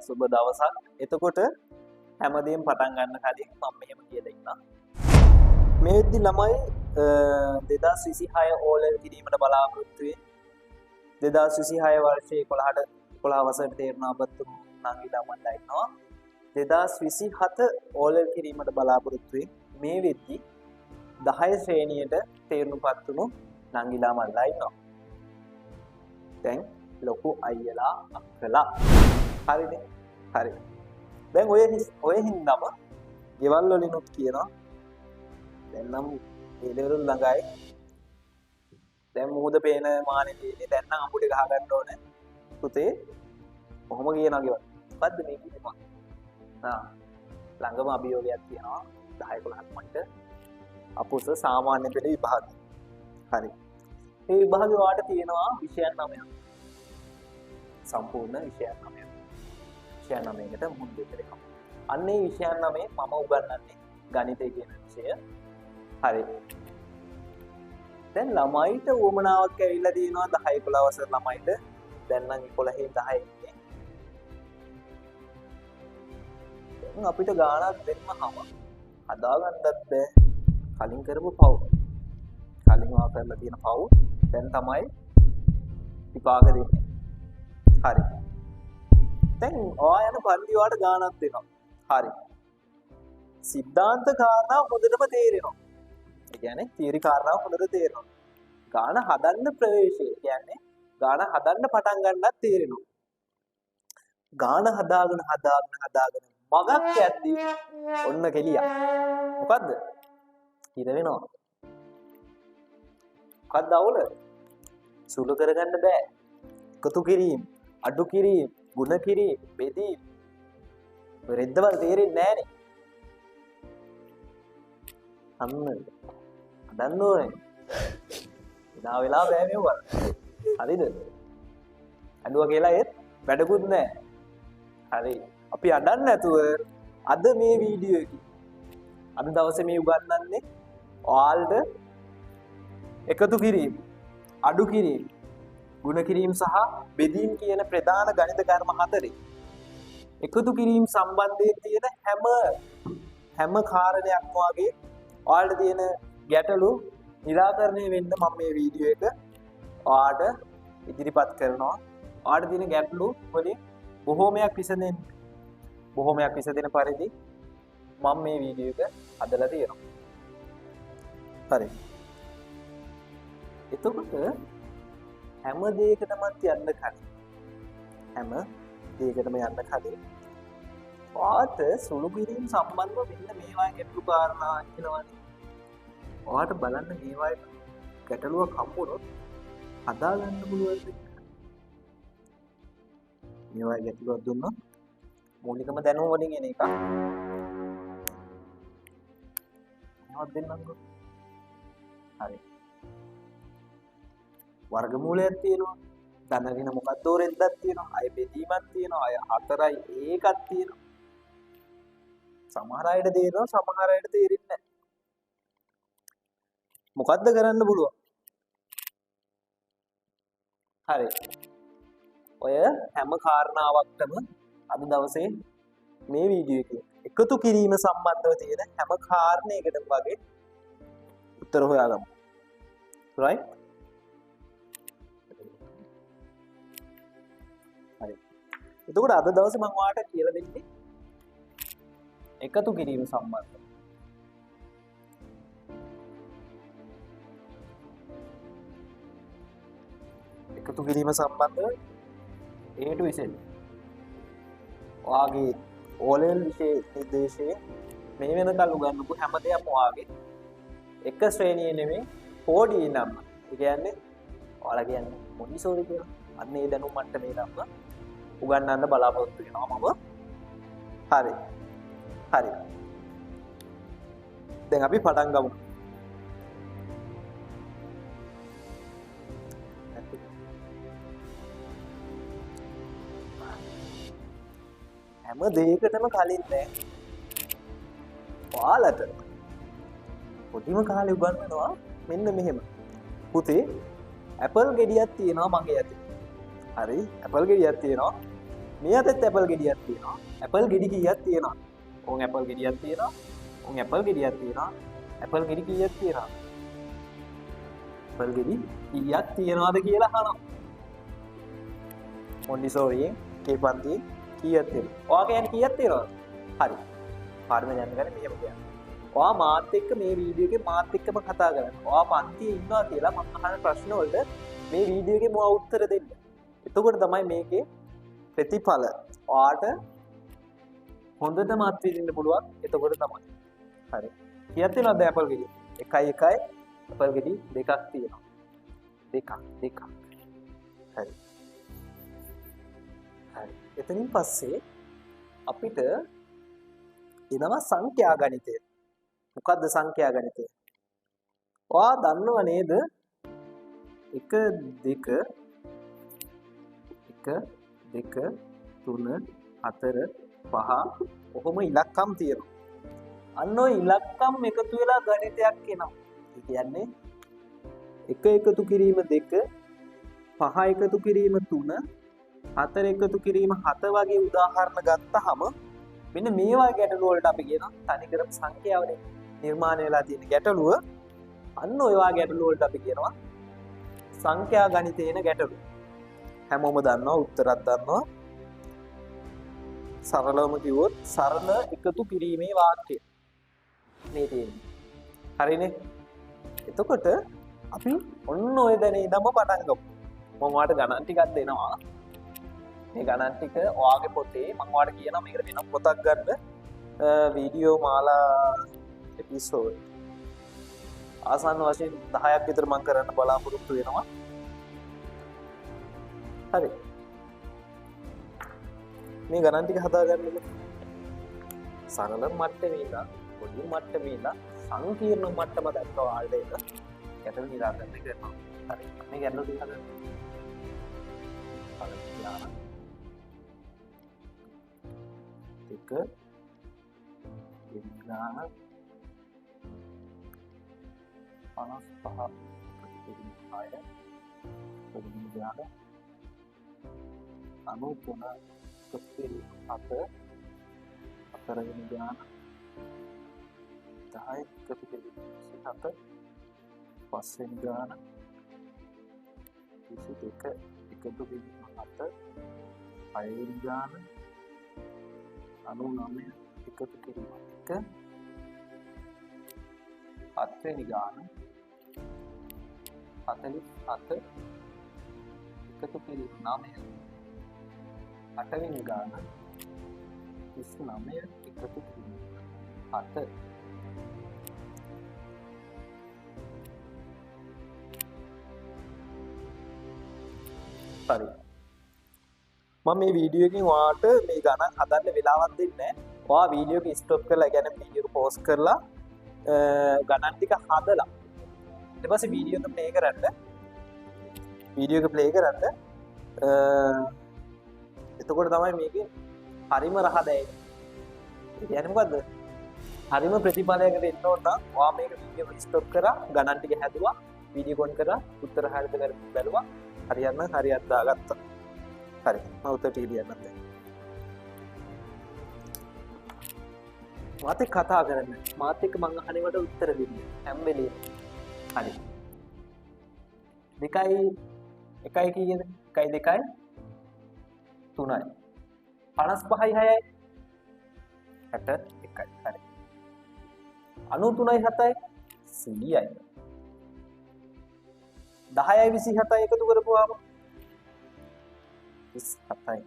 සුබ දවසක්. එතකොට හැමදේම පටන් ගන්න කලින් මම මෙහෙම කියලා ඉන්නම්. මේ වෙද්දි ළමයි 2026 O level කිරීමට බලාපොරොත්තු වෙන්නේ. 2026 වර්ෂයේ 11 වසරට තේරුණාපත් වුණු නංගිලා මල්ලා ඉන්නවා. 2027 O level කිරීමට බලාපොරොත්තු වෙන්නේ. මේ වෙද්දි 10 ශ්‍රේණියට තේරුණුපත් වුණු නංගිලා මල්ලා ඉන්නවා. දැන් ලොකු අයියලා අක්කලා. හරිනේ? හරි. දැන් ඔය හින්දාම ගෙවල් වලිනුත් කියනවා දැන් නම් ඒ ලෙවල් ළඟයි. දැන් මුහුද පේන මානේ තියෙන්නේ. දැන් නම් අඹුඩේ ගහ ගන්න ඕනේ. පුතේ කොහොම කියනවා ගෙවල්. මොකද්ද මේ කිව්වේ මං? ළඟම අභියෝගයක් තියෙනවා 10 11 මට අපුස සාමාන්‍ය පෙළ විභාගය. හරි. මේ විභාගේ වාට තියෙනවා විෂයන් 9ක්. සම්පූර්ණ විෂයන් 9ක්. විෂයන් 9කට මුහුණ දෙන්න වෙනවා. අන්න ඒ විෂයන් 9 මම උගන්වන්නේ ගණිතය කියන විෂය. හරි. දැන් ළමයිට උවමනාවක් ඇවිල්ලා තියෙනවා 10 11 වසර ළමයිට. දැන් නම් 11 10 ඉන්නේ. දැන් අපිට ගාණක් දෙන්නම හදාගන්නත් බෑ. කලින් කරපු පව්. කලින් වා කරලා තියෙන පව් දැන් තමයි විපාක දෙන්නේ. හරි. දැන් ඔයා යන පන්ති වාට ගාණක් දෙනවා. හරි. සිද්ධාන්ත කාරණා හොඳටම තේරෙනවා. ඒ කියන්නේ තියරි කාරණා හොඳට තේරෙනවා. ගාණ හදන්න ප්‍රවේශය. ඒ කියන්නේ ගාණ හදන්න පටන් ගන්නත් තේරෙනවා. ගාණ හදාගෙන හදාගෙන හදාගෙන මගක් යද්දී ඔන්න කෙලියක්. මොකද්ද? හිර වෙනවා. මොකද්ද අවුල? සුළු කරගන්න බෑ. එකතු කිරීම, අඩු කිරීම, ගුණ කිරීම, බෙදීම. රෙද්දවල් තේරෙන්නේ නෑනේ. අන්න හදන්න ඕනේ. එදා වෙලා බෑ මෙව්වා. හරිද? අඩුවා කියලා ඒත් වැඩකුත් නෑ. හරි. අපි අඩන්න නැතුව අද මේ වීඩියෝ එකේ අද දවසේ මේ උගන්වන්නේ ඔයාලට එකතු කිරීම, අඩු කිරීම, ගුණ කිරීම සහ බෙදීම කියන ප්‍රධාන ගණිත කර්ම හතරේ එකතු කිරීම සම්බන්ධයෙන් තියෙන හැම කාරණයක්ම වගේ ඔයාලට තියෙන ගැටලු නිරාකරණය වෙන්න මම මේ වීඩියෝ එක ඔයාලට ඉදිරිපත් කරනවා. ඔයාලට තියෙන ගැටලු වලින් බොහෝමයක් විසඳෙන පරිදි මම මේ වීඩියෝ එක හදලා තියෙනවා. හරි. එතකොට හැම දෙයකටමත් යන්න කලින් ඔයාට සුළු කිරීම සම්බන්ධව මෙන්න මේවා ගැටලු කාරණා එනවනේ. ඔයාට බලන්න මේවා ගැටලුවක් හම්බුනොත් හදාගන්න පුළුවන්ද කියලා. මේවා ගැටලුවක් දුන්නොත් මූලිකම දැනුම වලින් එන එකක්. මේවත් දෙන්නම්කෝ. හරි. වර්ගමූලයක් තියෙනවා. ධන ඍණ මොකද්ද රෙද්දක් තියෙනවා. අය බෙදීමක් තියෙනවා. අය හතරයි ඒකක් තියෙනවා. සමහර අයට තේරෙනවා, සමහර අයට තේරෙන්නේ නැහැ. මොකද්ද කරන්න පුළුවන්? හරි. ඔය හැම කාරණාවක්ටම අද දවසේ මේ වීඩියෝ එකේ එකතු කිරීම සම්බන්ධව තියෙන හැම කාරණයකටම වගේ උත්තර හොයාගමු. Right? හරි. එතකොට අද දවසේ මම ඔයාලට කියලා දෙන්නේ එකතු කිරීම සම්බන්ධව. එකතු කිරීම සම්බන්ධව A to Z. ඔයාගේ O level විෂය නිර්දේශයේ මේ වෙනකල් උගන්වපු හැම දෙයක්ම ඔයාගේ එක ශ්‍රේණියේ නෙමෙයි පොඩි නම්. ඒ කියන්නේ ඔයාලා කියන්නේ මොන්ටිසෝරි කියලා. අන්න ඒ දැනුම් මට්ටමේ නම් උගන්වන්න බලාපොරොත්තු වෙනවා මම. හරි. හරි. දැන් අපි පටන් ගමු. හැම දෙයකටම කලින් දැන් ඔයාලට පොඩිම කාලේ උගන්වනවා මෙන්න මෙහෙම. පුතේ ඇපල් ගෙඩියක් තියෙනවා මගේ අතේ. හරි, ඇපල් ගෙඩියක් තියෙනවා. මේ අතෙත් ඇපල් ගෙඩියක් තියෙනවා. ඇපල් ගෙඩි කීයක් තියෙනවද? ඕන් ඇපල් ගෙඩියක් තියෙනවා. ඕන් ඇපල් ගෙඩියක් තියෙනවා. ඇපල් ගෙඩි කීයක් තියෙනවද? ඇපල් ගෙඩි කීයක් තියෙනවද කියලා අහනවා. මොන්ටිසෝරියෙන් කේ පන්තියේ කීයක් තියෙනවද? ඔයා කියන්නේ කීයක් තියෙනවද? හරි. පාඩම යන්න ගන්නේ මෙහෙම කියන්නේ. ඔයා මාත් එක්ක මේ වීඩියෝ එකේ මාත් එක්කම කතා කරන්න. ඔයා පන්තියේ ඉන්නවා කියලා මම අහන ප්‍රශ්න වලට මේ වීඩියෝ එකේ මොවා උත්තර දෙන්න. එතකොට තමයි මේකේ ප්‍රතිඵල ඔයාට හොඳටම අත්විඳින්න පුළුවන්. එතකොට තමයි. හරි. කීයක් තියෙනවද ඇපල් ගෙඩි? 1 1 ඇපල් ගෙඩි දෙකක් තියෙනවා. දෙකක් දෙකක්. හරි. හරි. එතනින් පස්සේ අපිට එනවා සංඛ්‍යා ගණිතය. මොකද්ද සංඛ්‍යා ගණිතය? ඔයා දන්නව නේද 1 2 1 2 3 4 5 ඔහොම ඉලක්කම් තියෙනවා. අන්න ඔය ඉලක්කම් එකතු වෙලා ගණිතයක් එනවා. ඒ කියන්නේ 1 එකතු කිරීම 2, 5 එකතු කිරීම 3, 4 එකතු කිරීම 7 වගේ උදාහරණ ගත්තාම මෙන්න මේ වගේ ගැටලු වලට අපි කියනවා තනිකරම සංඛ්‍යාවලින් නිර්මාණය වෙලා තියෙන ගැටලුව. අන්න ඔය වගේ ගැටලු වලට අපි කියනවා සංඛ්‍යා ගණිතේන ගැටලු. හැමෝම දන්නවා, උත්තරත් දන්නවා. සරලවම කිව්වොත් සරල එකතු කිරීමේ වාක්‍යය මේ තියෙන්නේ. හරිනේ? එතකොට අපි ඔන්න ඔය දැන ඉඳන්ම පටන් ගමු. මම ඔයාලට ගණන් ටිකක් දෙනවා. මේ ගණන් ටික ඔයාගේ පොතේ මම ඔයාලට කියනවා මේකට වෙනම පොතක් ගන්න. වීඩියෝ මාලා එපිසෝඩ් ආසන්න වශයෙන් 10ක් විතර මම කරන්න බලාපොරොත්තු වෙනවා. හරි. මේ ගණන් ටික හදාගන්නකො. සරල මට්ටමේ ඉඳන් පොඩි මට්ටමේ ඉඳන් සංකීර්ණ මට්ටම දක්වා ඔයාලට ඒක ගැටලු නිරාකරණය කරනවා. හරි. මේ ගැටලු ටික හදන්න. පළවෙනි ගාන 2 දෙවෙනි ගාන 55 එකතු කිරීම 6 තුන්වෙනි ගාන 93 එකතු කිරීම 7 හතරවෙනි ගාන 10 එකතු කිරීම 27 පස්වෙනි ගාන 22 එකතු කිරීම 7 හයවෙනි ගාන 99 එකතු කිරීම 1 හත්වෙනි ගාන 47 එකතු කිරීම 9 අටවෙනි ගාන 39 එකතු කිරීම 7. හරි. මම මේ වීඩියෝ එකෙන් ඔයාලට මේ ගණන් හදන්න වෙලාවක් දෙන්නේ නැහැ. ඔයා වීඩියෝ එක ස්ටොප් කරලා, ඒ කියන්නේ වීඩියෝ එක පෝස් කරලා ගණන් ටික හදලා ඊට පස්සේ වීඩියෝ එක ප්ලේ කරන්න. වීඩියෝ එක ප්ලේ කරන්න. එතකොට තමයි මේකේ හරිම රහ දැනෙන්නේ. ඒ කියන්නේ මොකද්ද? හරිම ප්‍රතිඵලයකට එන්න ඕන නම් ඔයා මේක වීඩියෝ එක ස්ටොප් කරා, ගණන් ටික හැදුවා, වීඩියෝ ඔන් කරා, උත්තර හරියද බැලුවා, හරියන්න හරියට දාගත්තා. හරි. මම උත්තර ටික ලියන්නම් දැන්. මාත් එක්ක කතා කරන්න. මාත් එක්ක මං අහන ඒවාට උත්තර දෙන්න හැම වෙලේම. හරි. 2 1 කීයද? 1 2 3යි. 55යි 6යි 61යි. හරි. 93යි 7යි 100යි. 10යි 27යි එකතු කරපුවාම 37යි.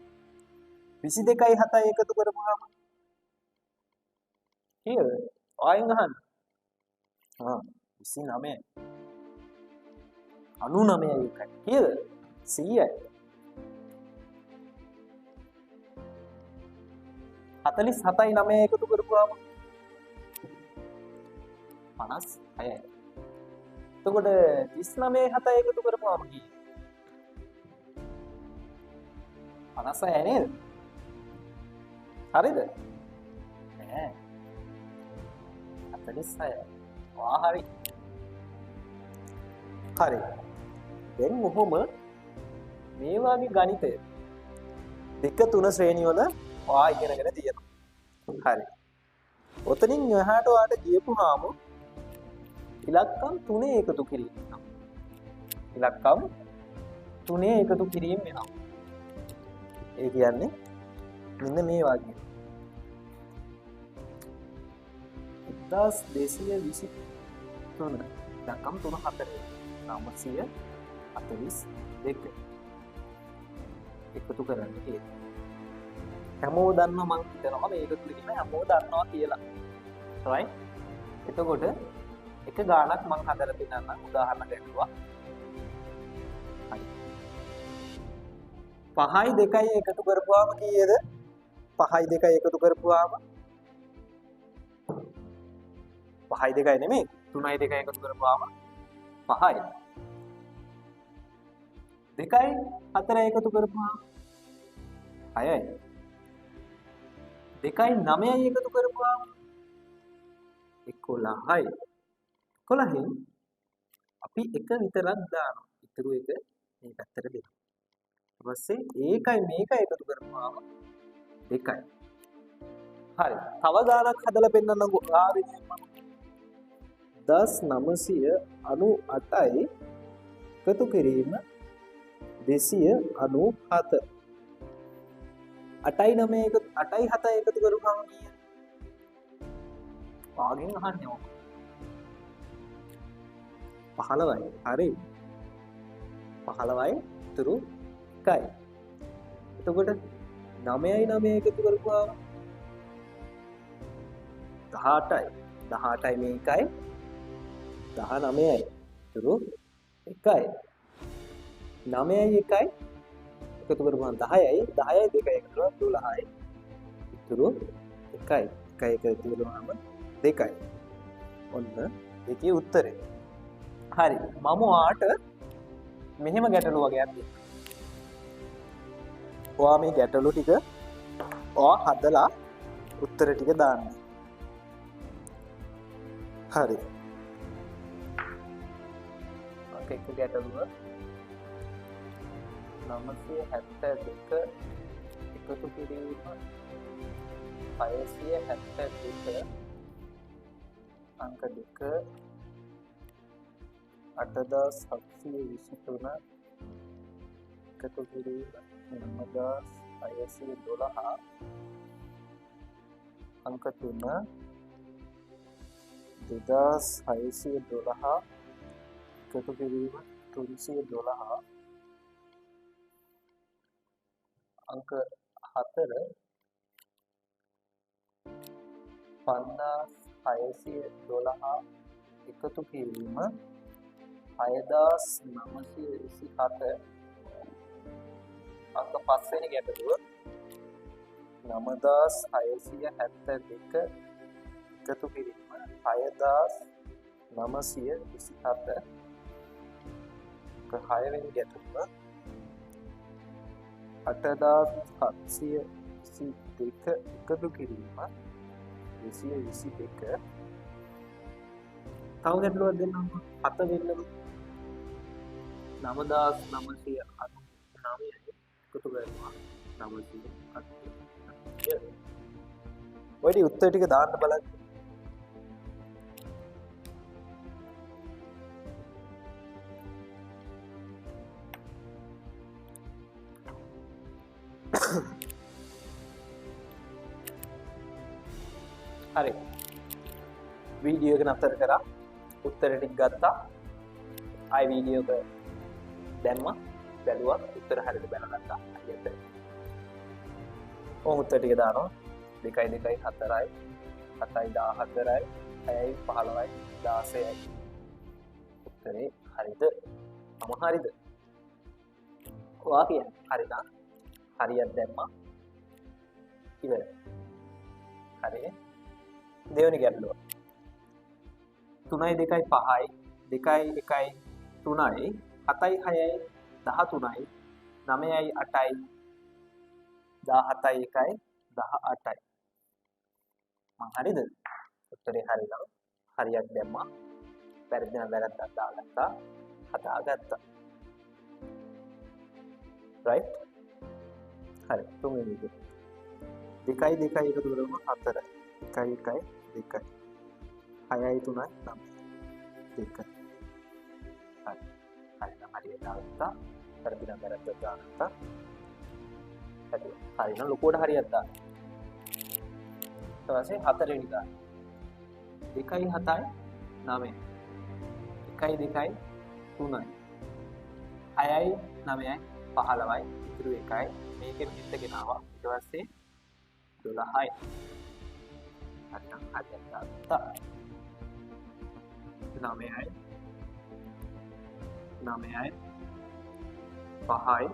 22යි 7යි එකතු කරපුවාම කීයද? ආයෙත් අහන්න. ආ 29යි. 99යි 1යි. කීයද? 100යි. 47යි 9යි එකතු කරපුවාම 56යි. එතකොට 39යි 7යි එකතු කරපුවාම කීයද? 56යි නේද? හරිද? නෑ. 46යි. වා හරි. හරි. දැන් ඔහොම මේ වගේ ගණිතය 2 3 ශ්‍රේණි වල ඔයා ඉගෙනගෙන තියෙනවා. හරි. ඔතනින් එහාට ඔයාට ගියපුවාම ඉලක්කම් තුනේ එකතු කිරීම වෙනවා. ඉලක්කම් තුනේ එකතු කිරීම වෙනවා. ඒ කියන්නේ මෙන්න මේ වගේ. 1223 ඉලක්කම් 3 4 942 එකතු කරන්න කියලා. හැමෝම දන්නවා මං හිතනවා මේ එකතු කිරීම හැමෝම දන්නවා කියලා. right? එතකොට එක ගාණක් මං හදලා දෙන්නම් උදාහරණ ගැටලුවක්. හරි. 5යි 2යි එකතු කරපුවාම කීයද? 5යි 2යි එකතු කරපුවාම 5යි 2යි නෙමෙයි 3යි 2යි එකතු කරපුවාම 5යි. 2යි 4යි එකතු කරපුවාම 6යි. 2යි 9යි එකතු කරපුවාම 11යි. 11න් අපි එක විතරක් දානවා. ඉතුරු එක මේ පැත්තට දෙනවා. ඊට පස්සේ ඒකයි මේකයි එකතු කරපුවාම 2යි. හරි. තව ගාණක් හදලා පෙන්නන්නකෝ. ආවේ මම 10998යි එකතු කිරීම 297. 8යි 9 එකතු 8යි 7යි එකතු කරපුවාම කීයද? වාගෙන් අහන්නේ ඔක. 15යි. හරි. 15යි ඉතුරු 1යි. එතකොට 9යි 9 එකතු කරපුවාම 18යි. 18යි මේකයි 19යි ඉතුරු 1යි. 9යි 1යි එකතු කරපුවාම 10යි. 10යි 2යි එකතු කරපුවාම 12යි ඉතුරු 1යි. 1යි එකතු කරපුවාම 2යි. ඔන්න ඒකේ උත්තරේ. හරි. මම ඔයාට මෙහෙම ගැටලු වගේක් දෙන්නම්. ඔයා මේ ගැටලු ටික ඔයා හදලා උත්තර ටික දාන්න. හරි. ඔක එක ගැටලුව 972 එකතු කිරීම 672 අංක 2 8723 එකතු කිරීම 9612 අංක 3 2612 එකතු කිරීම 312 අංක 4 5612 එකතු කිරීම 6927 අංක 5 වෙනි ගැටලුව 9672 එකතු කිරීම 6927 අංක 6 වෙනි ගැටලුව 8722 එකතු කිරීම 222. තව ගැටලුවක් දෙන්නම්කෝ. 7 වෙන්නම 9999 එකතු කරනවා 989. ඔය ටික උත්තර ටික දාන්න බලන්න. හරි. වීඩියෝ එක නතර කරා. උත්තර ටික ගත්තා. ආයි වීඩියෝ එක දැම්මා. බැලුවා. උත්තර හරියද බලගත්තා. හරියට. ඔහොම උත්තර ටික දානවා. 2 2 4යි 7යි 14යි 6යි 15යි 16යි. උත්තරේ හරිද? මම හරිද? ඔයා කියන්නේ හරි නම් හරියක් දැම්මා. ඉවරයි. හරිනේ. දෙවෙනි ගැටලුව. 3යි 2යි 5යි 2යි 1යි 3යි 7යි 6යි 13යි 9යි 8යි 17යි 1යි 18යි. මං හරිද? උත්තරේ හරි නම් හරියක් දැම්මා. වැරදි නම් වැරද්දක් දාගත්තා. හදාගත්තා. රයිට්? හරි තුන්වෙනි එක 2යි 2යි එකතු කරමු 4යි 1යි 1යි 2යි 6යි 3යි 9 2. හරි හරි නම් හරියට දාගත්තා. වැරදි නම් වැරද්දක් දාගත්තා. හරි හරි නම් ලොකුවට හරියක් දාන්න. ඊට පස්සේ හතරවෙනි ගාන 2යි 7යි 9යි 1යි 2යි 3යි 6යි 9යි 15යි ඉතුරු 1යි මේකෙ මෙහෙට ගෙනාවා. ඊට පස්සේ 12යි. හරි නම් හරියට දාගත්තා. 9යි 9යි 5යි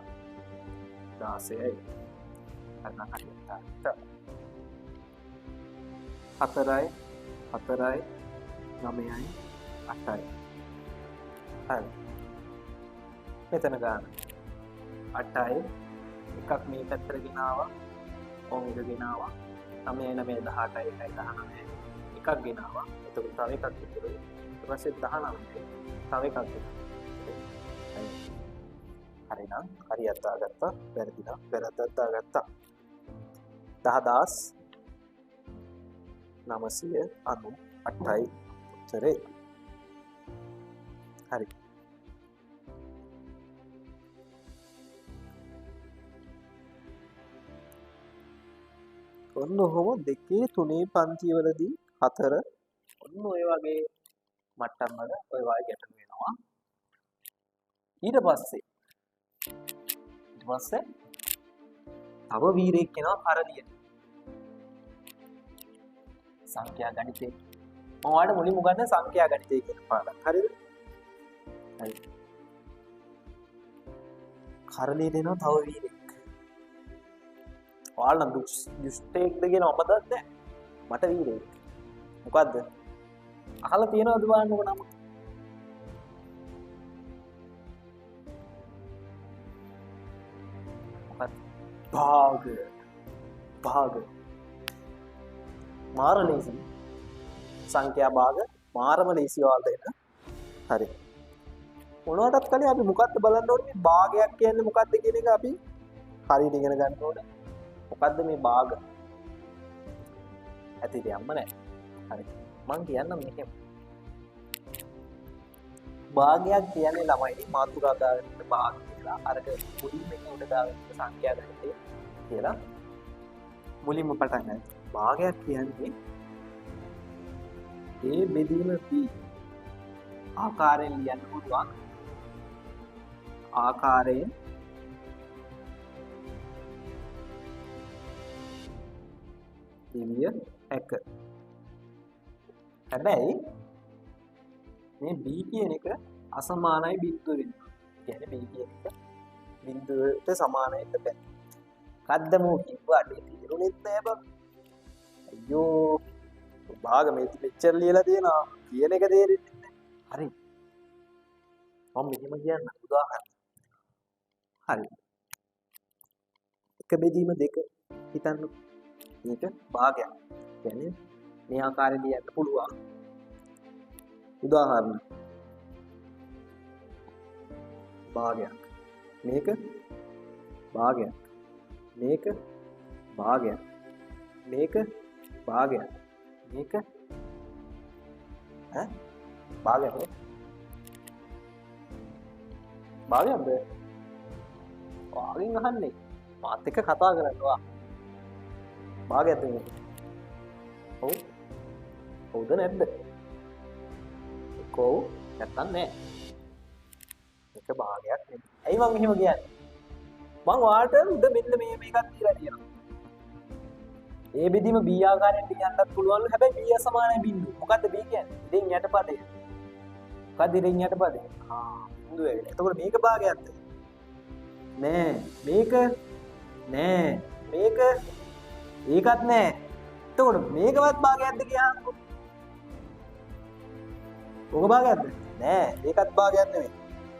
16යි. හරි නම් හරියට දාගත්තා. 4යි 4යි 9යි 8යි. හරි මෙතන ගන්න 8යි එකක් මේ පැත්තට ගෙනාවා. ඔන් එක ගෙනාවා. 9යි 9 18යි 1යි 19යි එකක් ගෙනාවා. එතකොට තව එකක් ඉතුරුයි. ඊට පස්සේ 19යි තව එකක් ගෙනාවා. හරි නම් හරියට දාගත්තා. වැරදි නම් වැරද්දක් දාගත්තා. 10998යි උත්තරේ. හරි ඔන්න ඔහොම 2 3 පන්ති වලදී 4 ඔන්න ඔය වගේ මට්ටම් වල ඔය වගේ ගැටලු වෙනවා. ඊට පස්සේ තව වීරයෙක් එනවා කරලියට. සංඛ්‍යා ගණිතේ මම ඔයාලට මුලින්ම උගන්වන්නේ සංඛ්‍යා ගණිතය කියන පාඩම. හරිද? හරි. කරලියට එනවා තව වීරයෙක්. ඔයාලා නම් දුෂ්ටයෙක්ද කියලා මම දන්නේ නැහැ. මට වීරයෙක්. මොකද්ද? අහලා තියෙනවද බලන්නකෝ නම. මොකද්ද? භාග. භාග. මාර ලේසි. සංඛ්‍යා භාග මාරම ලේසි ඔයාලට එන. හරි. මොනවටත් කලින් අපි මොකද්ද බලන්න ඕනේ? මේ භාගයක් කියන්නේ මොකද්ද කියන එක අපි හරියට ඉගෙන ගන්න ඕනේ. මොකද්ද මේ භාග? ඇති දෙයක්ම නෑ. හරි. මං කියන්නම් මෙහෙම. භාගයක් කියන්නේ ළමයි මාතෘකා දාගෙන ඉන්න භාග කියලා. අරක මුලින්ම එක උඩ දාගෙන ඉන්න සංඛ්‍යා ගණිතය කියලා මුලින්ම පටන් ගන්න. භාගයක් කියන්නේ A බෙදීම B ආකාරයෙන් ලියන්න පුළුවන්. ආකාරයෙන් ලිය හැක. හැබැයි මේ B කියන එක අසමානයි බිඳුව වෙනවා. ඒ කියන්නේ B කියන එක බිඳුවට සමාන වෙන්න බෑ. කද්ද මෝ කිව්වා අඩේ තේරුණෙත් නෑ බං. අයියෝ භාග මේ මෙච්චර ලියලා තියෙනවා කියන එක තේරෙන්නේ නෑ. හරි. මම මෙහෙම කියන්න උදාහරණ. හරි. 1 බෙදීම 2 හිතන්න. මේක භාගයක්. කියන්නේ මේ ආකාරයෙන් ලියන්න පුළුවන්. උදාහරණ භාගයක්. මේක භාගයක්. මේක භාගයක්. මේක භාගයක්. මේක ඈ භාගයක් නේ. භාගයක්ද? ඔයාගෙන් අහන්නේ. මාත් එක්ක කතා කරන්න ඔයා. භාගයක්ද මේක? ඔව්. ඔව්ද නැද්ද? එක්ක ඔව් නැත්තම් නෑ. මේක භාගයක් නෙමෙයි. ඇයි මං එහෙම කියන්නේ? මං ඔයාලට උඩ මෙන්න මේ මේකක් දීලා තියෙනවා. A බෙදීම B ආකාරයෙන් ලියන්නත් පුළුවන්ලු. හැබැයි B අසමානයි බිඳුව. මොකද්ද B කියන්නේ? ඉරෙන් යටපදය. මොකද්ද ඉරෙන් යටපදය? ආ බිඳුව ඇවිල්ලා. එතකොට මේක භාගයක්ද? නෑ. මේක නෑ. මේක ඒකත් නෑ. එතකොට මේකවත් භාගයක්ද කියන්නකෝ. ඔක භාගයක්ද? නෑ. ඒකත් භාගයක් නෙමෙයි.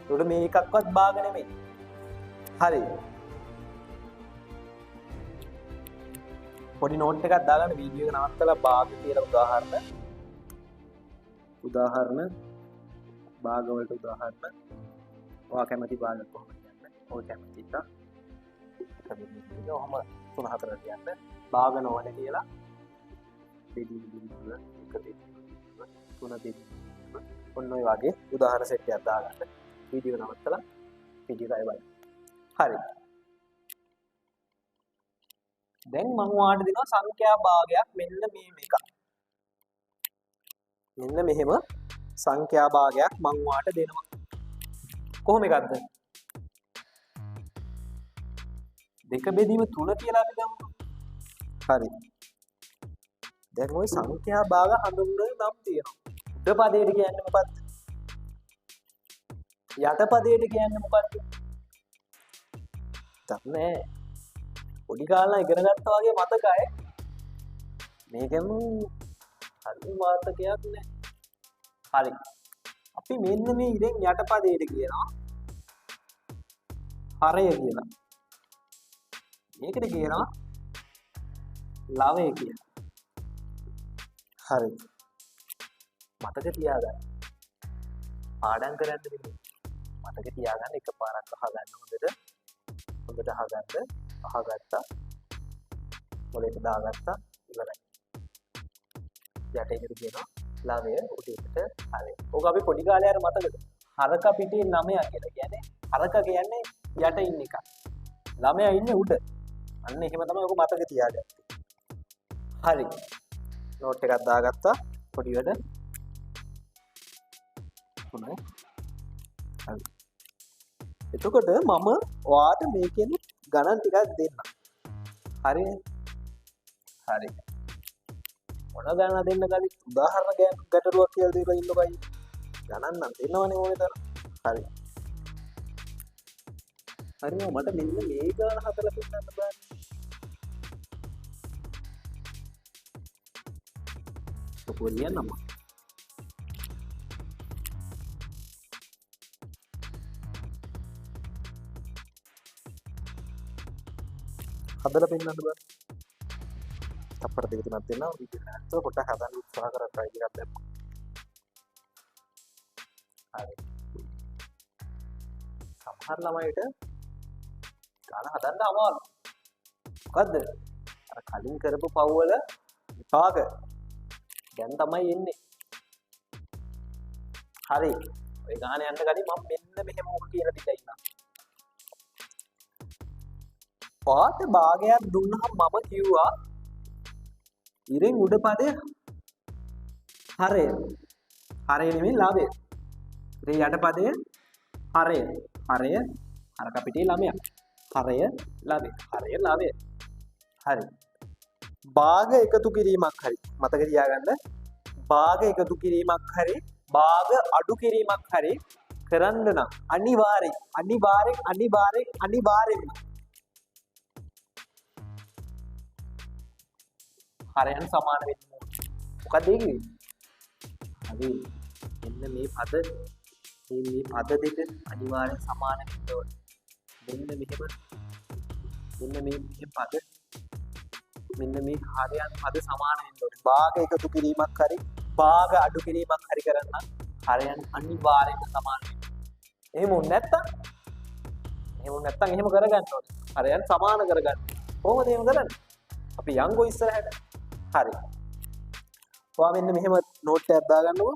එතකොට මේ එකක්වත් භාග නෙමෙයි. හරි. පොඩි නෝට් එකක් දාගන්න වීඩියෝ එක නවත්තලා භාග කියලා උදාහරණ. උදාහරණ භාග වලට උදාහරණ. ඔයා කැමති භාග කොහොමද කියන්නේ? ඔය කැමති එක. එක බෙදීම දෙක. ඔහොම 3 4 ලියන්න. භාග නොවන කියලා බෙදීම බිඳුව එක බෙදීම බිඳුව තුන බෙදීම බිඳුව. ඔන්න ඔය වගේ උදාහරණ සෙට් එකක් දාගන්න. වීඩියෝ නවත්තලා වීඩියෝ එක බලන්න. හරි. දැන් මම ඔයාලට දෙනවා සංඛ්‍යා භාගයක් මෙන්න මේ මේක. මෙන්න මෙහෙම සංඛ්‍යා භාගයක් මම ඔයාලට දෙනවා. කොහොම එකක්ද? දෙක බෙදීම තුන කියලා අපි ගමුකෝ. හරි. දැන් ওই සංඛ්‍යා භාග හඳුන්වන නම් තියෙනවා. උඩ පදයට කියන්නේ මොකද්ද? යට පදයට කියන්නේ මොකද්ද? දන්නේ පොඩි කාලේ ඉගෙන ගත්තා වගේ මතකයි. මේකෙම හරි මතකයක් නෑ. හරි. අපි මෙන්න මේ ඉරෙන් යට පදයට කියනවා හරය කියලා. මේකට කියනවා ලවය කියලා. හරි. මතක තියාගන්න. පාඩම් කරන්න නෙමෙයි. මතක තියාගන්න එකපාරක් අහගන්න හොඳට. හොඳට අහගන්න. අහගත්තා. මොලේට දාගත්තා. ඉවරයි. යට එකට කියනවා ලවය, උඩ එකට හරය. ඕක අපි පොඩි කාලේ අර මතකද? හරක පිටේ නමයා කියලා. කියන්නේ හරක කියන්නේ යට ඉන්න එක. ළමයා ඉන්නේ උඩ. අන්න එහෙම තමයි ඔක මතක තියාගත්තේ. හරි. නෝට් එකක් දාගත්තා. පොඩි වැඩ. තුනයි. හරි. එතකොට මම ඔයාට මේකෙන් ගණන් ටිකක් දෙන්නම්. හරිනේ? හරි. මොන ගණන දෙන්න කලින් උදාහරණ ගැටලුවක් කියලා දීලා ඉන්නකෝ අයියේ. ගණන් නම් දෙන්නවනේ ඕනේ තරම්. හරි. හරි මට මෙන්න මේ ගාන හදලා පෙන්නන්න බෑ. ඔක ලියන්නම. හදලා පෙන්නන්න බෑ. තප්පර දෙක තුනක් දෙන්නම්. වීඩියෝ එක නැවතුව පොඩ්ඩක් හදන්න උත්සාහ කරලා try එකක් දැම්මා. හරි. සමහර ළමයිට ගාන හදන්න අමාරුයි. මොකද්ද? අර කලින් කරපු පව් වල විපාක දැන් තමයි එන්නේ. හරි. ඔය ගාන යන්න කලින් මම මෙන්න මෙහෙම ඕක කියලා දීලා ඉන්නම්. පාට භාගයක් දුන්නහම මම කිව්වා ඉරෙන් උඩ පදේ හරය. හරය නෙමෙයි ලවය. ඉරේ යට පදේ හරය. හරය හරක පිටේ ළමයා. හරය ලවය. හරය ලවය. හරි. භාග එකතු කිරීමක් හරි මතක තියාගන්න. භාග එකතු කිරීමක් හරි භාග අඩු කිරීමක් හරි කරන්න නම් අනිවාර්යෙන් අනිවාර්යෙන් අනිවාර්යෙන් අනිවාර්යෙන්ම හරයන් සමාන වෙන්න ඕනේ. මොකද ඒ කිව්වේ? හරි. මෙන්න මේ පද මේ පද දෙක අනිවාර්යෙන් සමාන වෙන්න ඕනේ. මෙන්න මෙහෙම මෙන්න මේ මෙහෙම පද මෙන්න මේ හරයන් පද සමාන වෙන්න ඕනේ. භාග එකතු කිරීමක් හරි භාග අඩු කිරීමක් හරි කරන්න හරයන් අනිවාර්යෙන්ම සමාන වෙන්න. එහෙම වුණ නැත්තම් එහෙම කරගන්න ඕනේ. හරයන් සමාන කරගන්න. කොහොමද එහෙම කරන්නේ? අපි යන්කෝ ඉස්සරහට. හරි. ඔයා මෙන්න මෙහෙම නෝට් එකක් දාගන්නකෝ.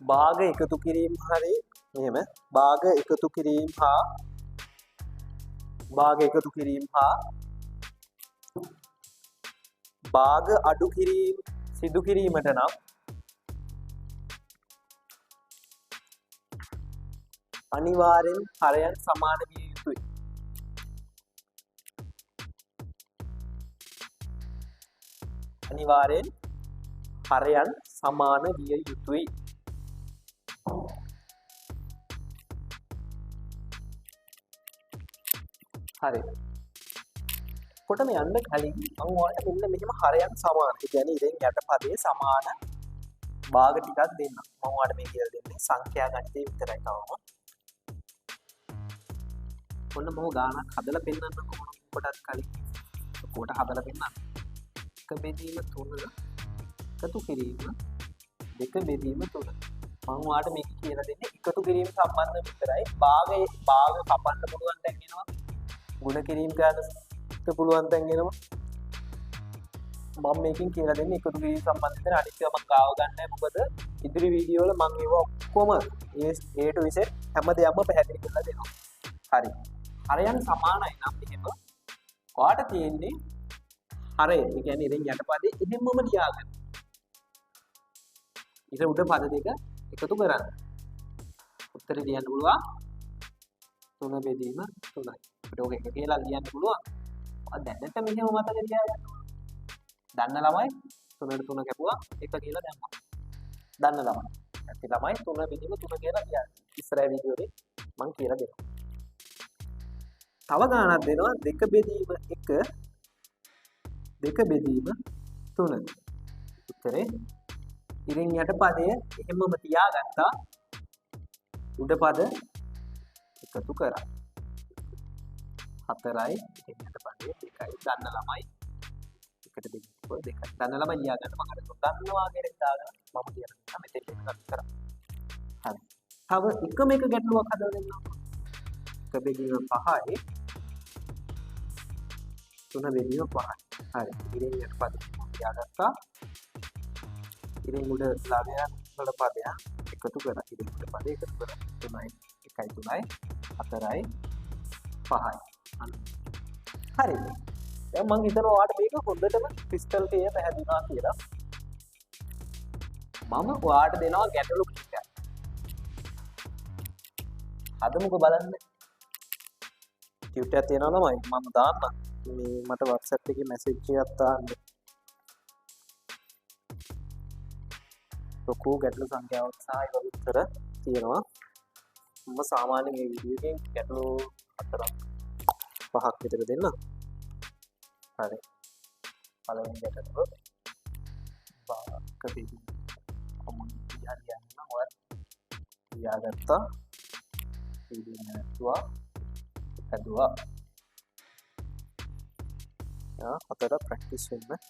භාග එකතු කිරීම හරි මෙහෙම භාග එකතු කිරීම හා භාග එකතු කිරීම හා භාග අඩු කිරීම සිදු කිරීමට නම් අනිවාර්යෙන් හරයන් සමාන විය යුතුයි. අනිවාර්යෙන් හරයන් සමාන විය යුතුයි. හරි. කොටම යන්න කලින් මම ඔයාලට මෙන්න මෙහෙම හරයන් සමාන. ඒ කියන්නේ ඉරෙන් යට පදයේ සමාන භාග ටිකක් දෙන්නම්. මම ඔයාලට මේ කියලා දෙන්නේ සංඛ්‍යා ගණිතය විතරයි තවම. ඔන්න මම ගානක් හදලා පෙන්නන්නකෝ මොන කොටත් කලින්. කොට හදලා පෙන්නන්න. 1 බෙදීම 3 එකතු කිරීම 2 බෙදීම 3. මම ඔයාලට මේක කියලා දෙන්නේ එකතු කිරීම සම්බන්ධ විතරයි. භාගයේ භාග කපන්න පුළුවන් තැන් එනවා. ගුණ කිරීම කරන්න පුළුවන් තැන් එනවා. මම මේකෙන් කියලා දෙන්නේ එකතු කිරීම සම්බන්ධ විතර. අනිත් ඒවා මම ගාව ගන්න නැහැ. මොකද ඉදිරි වීඩියෝ වල මම ඒවා ඔක්කොම ඒ A to Z හැම දෙයක්ම පැහැදිලි කරලා දෙනවා. හරි. හරයන් සමානයි නම් එහෙම ඔයාට තියෙන්නේ හරය. ඒ කියන්නේ ඉතින් යටපදේ එහෙම්මම ලියාගන්න. ඉර උඩ පද දෙක එකතු කරන්න. උත්තරේ ලියන්න පුළුවන් 3 බෙදීම 3යි. අපිට ඕක එක කියලා ලියන්න පුළුවන්. ඔයා දැනට මෙහෙම මතක තියාගන්න ඕන. දන්න ළමයි 3ට 3 කැපුවා 1 කියලා දැම්මා. දන්න ළමයි. නැති ළමයි 3 බෙදීම 3 කියලා ලියන්න. ඉස්සරහ වීඩියෝ එකේ මං කියලා දෙනවා. තව ගාණක් දෙනවා 2 බෙදීම 1 2 බෙදීම 3. උත්තරේ ඉරින් යට පදය එහෙමම තියාගත්තා. උඩ පද එකතු කරා. 4යි ඉරින් යට පදය 2යි. දන්න ළමයි එකට දෙක 2යි. දන්න ළමයි ලියා ගන්න. මම අර දන්නවා කියලා හිතාගෙන මම කියලා දෙන්නම්. මෙතෙන් දෙන්න කරා. හරි. තව එකම එක ගැටලුවක් හදලා දෙන්නම්. 1 බෙදීම 5යි 3 බෙදීම 5යි. හරි. ඉරින් යට පද තියාගත්තා. ඉරින් උඩ ලාභයන් වල පදයක් එකතු කරා. ඉරින් උඩ පද එකතු කරා. 3යි 1යි 3යි 4යි 5යි. හරි. දැන් මං හිතනවා ඔයාලට මේක හොඳටම ක්‍රිස්ටල් ක්ලියර් පැහැදිලිවා කියලා. මම ඔයාලට දෙනවා ගැටලු කිහිපයක්. හදමුකෝ බලන්න. ටියුට් එකක් තියෙනවා ළමයි. මම දාන්නම්. මේ මට WhatsApp එකේ මැසේජ් එකක් දාන්න. ලොකු ගැටලු සංඛ්‍යාවක් සහ ඒවා උත්තර තියෙනවා. මම සාමාන්‍යයෙන් මේ වීඩියෝ එකෙන් ගැටලු 4ක් 5ක් විතර දෙන්නම්. හරි. පළවෙනි ගැටලුව භාග බෙදීම. කොහොමද ලියන්න නම් ඔයාලා ලියාගත්තා. වීඩියෝ නැතුවා හැදුවා. යා හතර ප්‍රැක්ටිස් වෙන්න.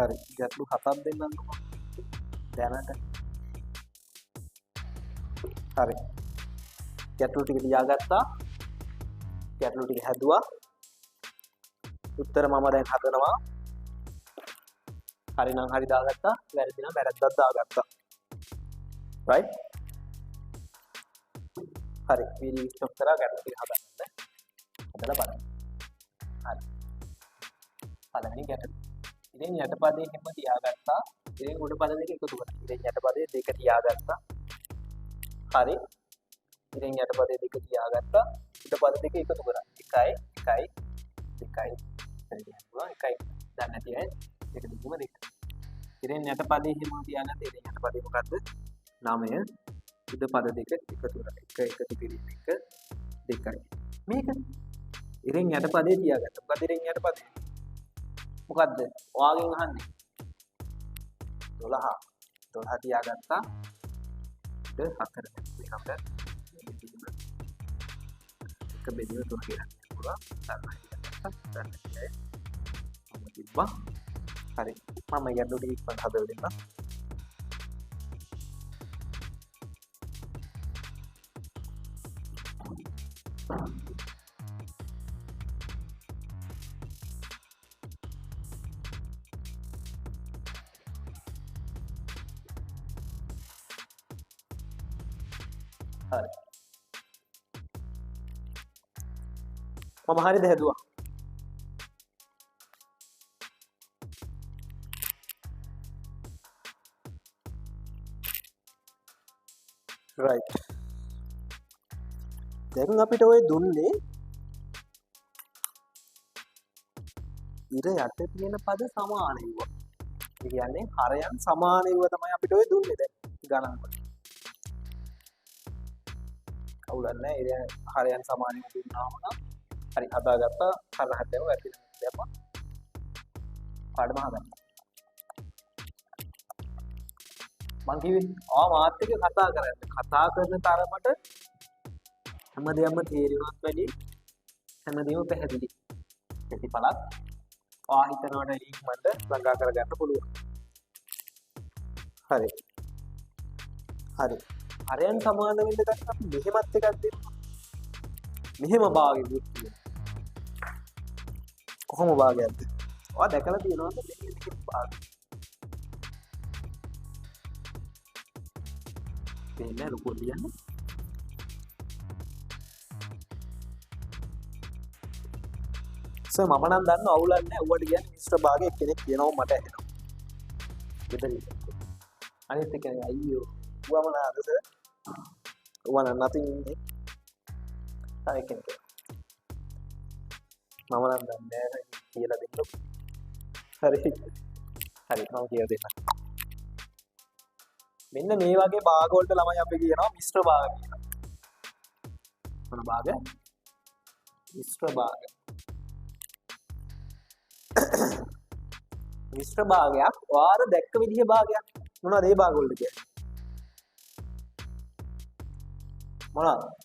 හරි ගැටලු 7ක් දෙන්නම්කෝ දැනට. හරි ගැටලු ටික ලියාගත්තා. ගැටලු ටික හැදුවා. උත්තර මම දැන් හදනවා. හරි නම් හරි දාගත්තා, වැරදි නම් වැරද්දක් දාගත්තා. රයිට්. හරි වීඩියෝ ස්ටොප් කරා ගැටලු ටික හදන්න. හදලා බලන්න. හරි. පළවෙනි ගැටලුව. ඉතින් යටපදයේ හැම තියාගත්තා. ඉතින් උඩ පද දෙක එකතු කරා. ඉතින් යටපදයේ දෙක තියාගත්තා. හරි. ඉතින් යටපදයේ දෙක තියාගත්තා. උඩ පද දෙක එකතු කරා. 1යි 1යි 2යි. හරි කියන්න පුළුවන් 1යි. දන්නේ නැති අය දෙක දෙකම දෙක. ඉතින් යටපදයේ හැම තියාගත්තා. ඉතින් යටපදයේ මොකද්ද? 9. උඩ පද දෙක එකතු කරා. 1 එකතු කිරීම 1 2යි. මේක ඉතින් යටපදයේ තියාගත්තා. මොකද්ද ඉතින් යටපදයේ? මොකද්ද ඔයාගෙන් අහන්නේ? 12 12 තියාගත්තා. උඩ 4. මේක අපිට එක බෙදීම 3 කියලා කියන්න පුළුවන්. සරලයි තියාගත්තා. දන්නේ නැති අය මම තිබ්බා. හරි මම මේ ගැටලු ටික ඉක්මනට හදලා දෙන්නම්. හරි මම හරිද හැදුවා? රයිට්. දැන් අපිට ඔය දුන්නේ ඉර යට තියෙන පද සමාන ඒවා. ඒ කියන්නේ හරයන් සමාන ඒවා තමයි අපිට ඔය දුන්නේ දැන් ගණන් වල. අවුලක් නැහැ. ඉර හරයන් සමාන ඒවා දුන්නාම නම් හරි හදාගත්තා. හර හදව වැරදිලා දැම්මා. පාඩම හදන්න. මං කිව්වේ ආ මාත් එක්ක කතා කරන්න. කතා කරන තරමට හැම දෙයක්ම තේරෙනවත් වැඩි හැමදේම පැහැදිලි. ප්‍රතිඵලත් ආ හිතනවට ඉක්මනට ළඟා කරගන්න පුළුවන්. හරි. හරි. හරයන් සමාන වෙන්න ගන්න අපි මෙහෙමත් එකක් දෙමු. මෙහෙම භාගෙකුත් තියෙනවා. කොහොම භාගයක්ද? ඔයා දැකලා තියෙනවද මෙහෙම භාග? පේන්නේ ලොකුවට ලියන්න. සර් මම නම් දන්න අවුලක් නෑ. ඌවට කියන්නේ මිස්ටර් භාගය එක්කෙනෙක් කියනවා මට ඇහෙනවා. ගෙදර ඉන්න. අනිත් එක අයියෝ ඌවම නාද සර්? ඌව නම් නැතිනම් ඉන්නේ. තව එක්කෙනෙක් කියනවා. මම නම් දන්නේ නෑ කියලා දෙන්න. හරි. හරි මම කියලා දෙන්නම්. මෙන්න මේ වගේ භාග වලට ළමයි අපි කියනවා මිශ්‍ර භාග කියලා. මොන භාග? මිශ්‍ර භාග. මිශ්‍ර භාගයක් ඔයාලා දැක්ක විදිහ භාගයක්. මොනවද ඒ භාග වලට කියන්නේ? මොනවද?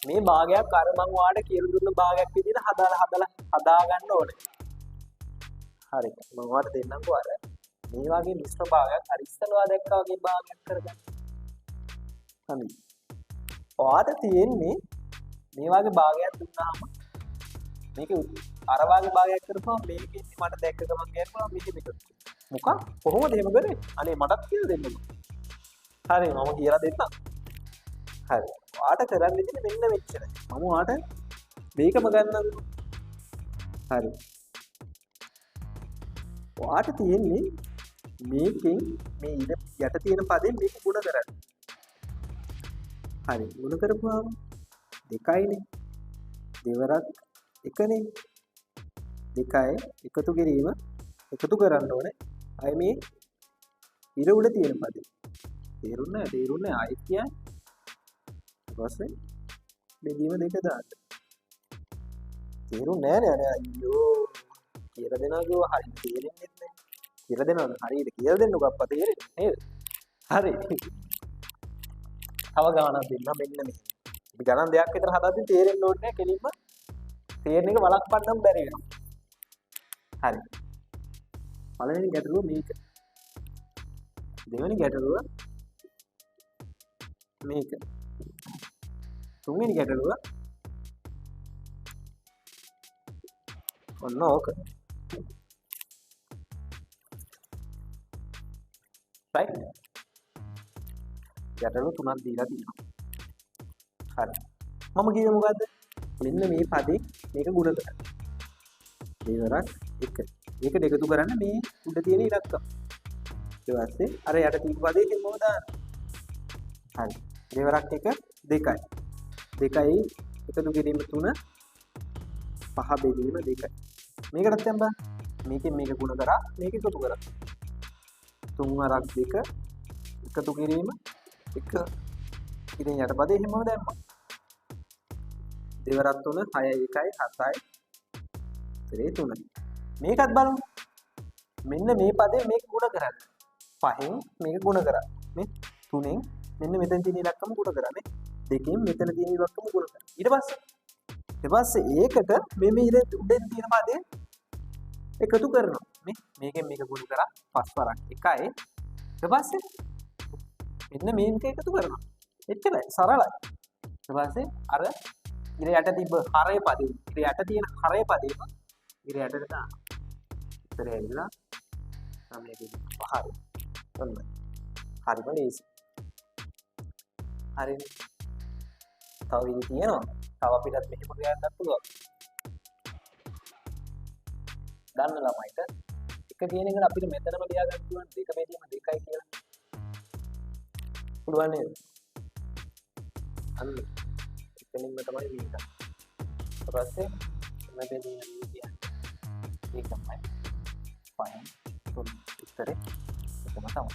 මේ භාගයක් අර මං ඔයාලට කියලා දුන්න භාගයක් විදිහට හදාලා හදලා හදා ගන්න ඕනේ. හරි මං ඔයාලට දෙන්නම්කෝ අර මේ වගේ මිශ්‍ර භාගයක් අර ඉස්සෙල්ලා ඔයා දැක්කා වගේ භාගයක් කරගන්න. හරි. ඔයාට තියෙන්නේ මේ වගේ භාගයක් දුන්නාම මේක අර වගේ භාගයක් කරපුවම මේකෙන් මට දැක්ක ගමන් කියන්න පුළුවන් මෙහෙම එකක්. මොකක් කොහොමද එහෙම කරේ? අනේ මටත් කියලා දෙන්නකෝ. හරි මම කියලා දෙන්නම්. හරි. ඔයාට කරන්න තියෙන්නේ මෙන්න මෙච්චරයි. මම ඔයාට මේකම ගන්නම්කෝ. හරි. ඔයාට තියෙන්නේ මේකෙන් මේ ඉර යට තියෙන පදෙන් මේක ගුණ කරන්න. හරි. ගුණ කරපුවාම දෙකයිනේ. දෙවරක් එකනේ. දෙකයි එකතු කිරීම එකතු කරන්න ඕනේ. ආයේ මේ ඉර උඩ තියෙන පදේ. තේරුන්නේ නැහැ. තේරුන්නේ නැහැ. ආයෙත් කියන්න. ඊට පස්සේ බෙදීම දෙක දාන්න. තේරුන්නේ නැහැ නේ. අනේ අයියෝ කියලා දෙනවා කිව්වා හරියට තේරෙන්නේ නැහැ. කියලා දෙනවද? හරියට කියලා දෙන්නකෝ අප්පා තේරෙන්නේ නේද? හරි. තව ගානක් දෙන්න මෙන්න මෙහෙම. අපි ගණන් දෙකක් විතර හදාද්දි තේරෙන්න ඕනේ නැහැ. කෙලින්ම තේරෙන එක වළක්වන්නම බැරි වෙනවා. හරි. පළවෙනි ගැටලුව මේක. දෙවෙනි ගැටලුව මේක. තුන්වෙනි ගැටලුව ඔන්න ඕක. රයිට්. ගැටලු තුනක් දීලා තියෙනවා. හරි. මම කිව්වේ මොකද්ද? මෙන්න මේ පදේ මේක ගුණ කරන්න. දෙවරක් එක. ඒකට එකතු කරන්න මේ උඩ තියෙන ඉලක්කම. ඊට පස්සේ අර යට තියෙන පදේ හැමෝම දාන්න. හරි. දෙවරක් එක දෙකයි. දෙකයි එකතු කිරීම තුන පහ බෙදීම දෙකයි. මේකටත් දැන් බලන්න. මේකෙන් මේක ගුණ කරා මේක එකතු කරා. තුන් වරක් දෙක එකතු කිරීම එක. ඉතින් යටපදේ හැමෝම දැම්මා. දෙවරක් තුන හයයි එකයි හතයි හතරේ තුනයි. මේකත් බලමු. මෙන්න මේ පදේ මේක ගුණ කරන්න. පහෙන් මේක ගුණ කරා. මේ තුනෙන් මෙන්න මෙතන තියෙන ඉලක්කම ගුණ කරා. මේ දෙකෙන් මෙතන තියෙන ඉලක්කම ගුණ කරා. ඊට පස්සේ ඒකට මේ ඉර උඩින් තියෙන පදේ එකතු කරනවා. මේ මේකෙන් මේක ගුණ කරා පස් වරක් එකයි. ඊට පස්සේ මෙන්න මේක එකතු කරනවා. එච්චරයි සරලයි. ඊට පස්සේ අර ඉර යට තිබ්බ හරය පදේ ඉර යට තියෙන හරය පදේම ඉර යටට දානවා. උත්තරය ඇවිල්ලා 9.5. ඔන්න. හරිම ලේසි. හරිනේ. තව විදි තියෙනවා. තව අපිටත් මෙහෙම කියන්නත් පුළුවන්. දන්න ළමයිට එක කියන එක අපිට මෙතනම ලියා ගන්න පුළුවන් දෙක බෙදීම දෙකයි කියලා. පුළුවන් නේද? අන්න එතනින්ම තමයි මේක. ඊට පස්සේ මේ බෙදීම කියන්නේ ඒක තමයි 5 3 උත්තරේ එකම තමයි.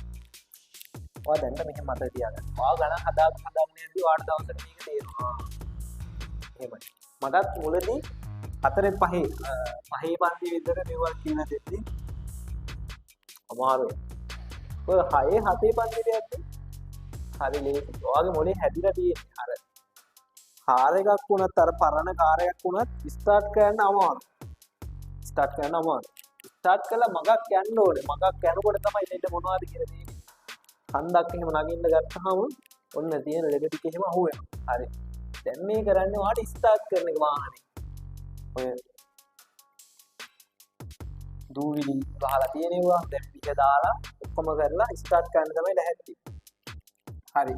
ඔයා දැන් මෙහෙම මතක තියාගන්න. ඔයා ගණන් හදාගෙන හදාගෙන යද්දි ඔයාට දවසට මේක තේරෙනවා. එහෙමයි. මටත් මුලදී 4 5 පහේ පන්ති විතර මේවා කියලා දෙද්දි අමාරුයි. ඔය 6 7 පන්තිට යද්දි හරි ලේසි. ඔයාගේ මොලේ හැදිලා තියෙන්නේ. අර කාර් එකක් වුණත් අර පරණ කාර් එකක් වුණත් ස්ටාර්ට් කරන්න අමාරුයි. ස්ටාර්ට් කරන්න අමාරුයි. ස්ටාර්ට් කළා මගක් යන්න ඕනේ. මගක් යනකොට තමයි ලෙඩ මොනවද කියලා තේරෙන්නේ. කන්දක් එහෙම නගින්න ගත්තාම ඔන්න තියෙන ලෙඩ ටික එහෙම අහු වෙනවා. හරි. දැන් මේ කරන්නේ ඔයාට ස්ටාර්ට් කරන එක වාහනේ. ඔය දූවිලි ගහලා තියෙනවා. දැන් පිට දාලා ඔක්කොම කරලා ස්ටාර්ට් කරන්න තමයි ලැහැත්ති. හරි.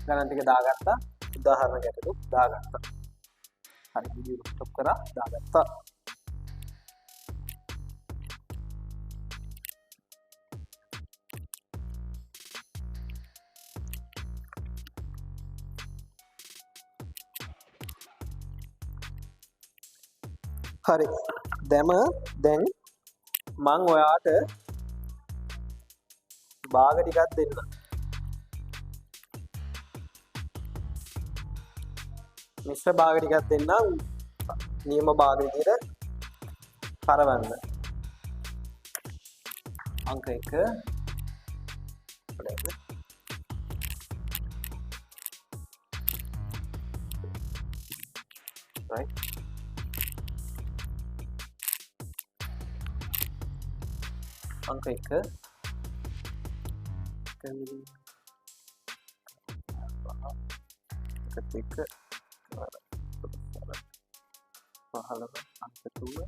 ගණන් ටික දාගත්තා. උදාහරණ ගැටලු දාගත්තා. හරි, වීඩියෝ එක ස්ටොප් කරා දාගත්තා. හරි. දැන් මං ඔයාට භාග ටිකක් දෙන්න. මිශ්‍ර භාග ටිකක් දෙන්නම්. නියම භාග විදියට කරවන්න. අංක 1 පොඩ්ඩක් right අංක 1 එක 2 15 අංක 3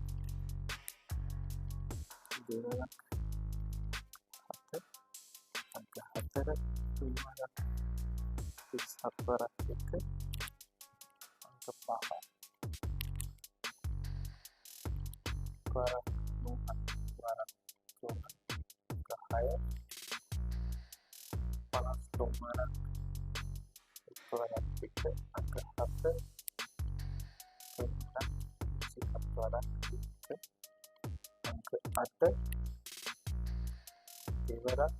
දෙවරක් 7 අංක 4 තුන් වරක් 37 වරක් 1 අංක 5 වරක් 9 වරක් 3 අංක 6 53 වරක් 1 වරක් 2 අංක 7 තුන් වරක් 27 වරක් 1 අංක 8 දෙවරක්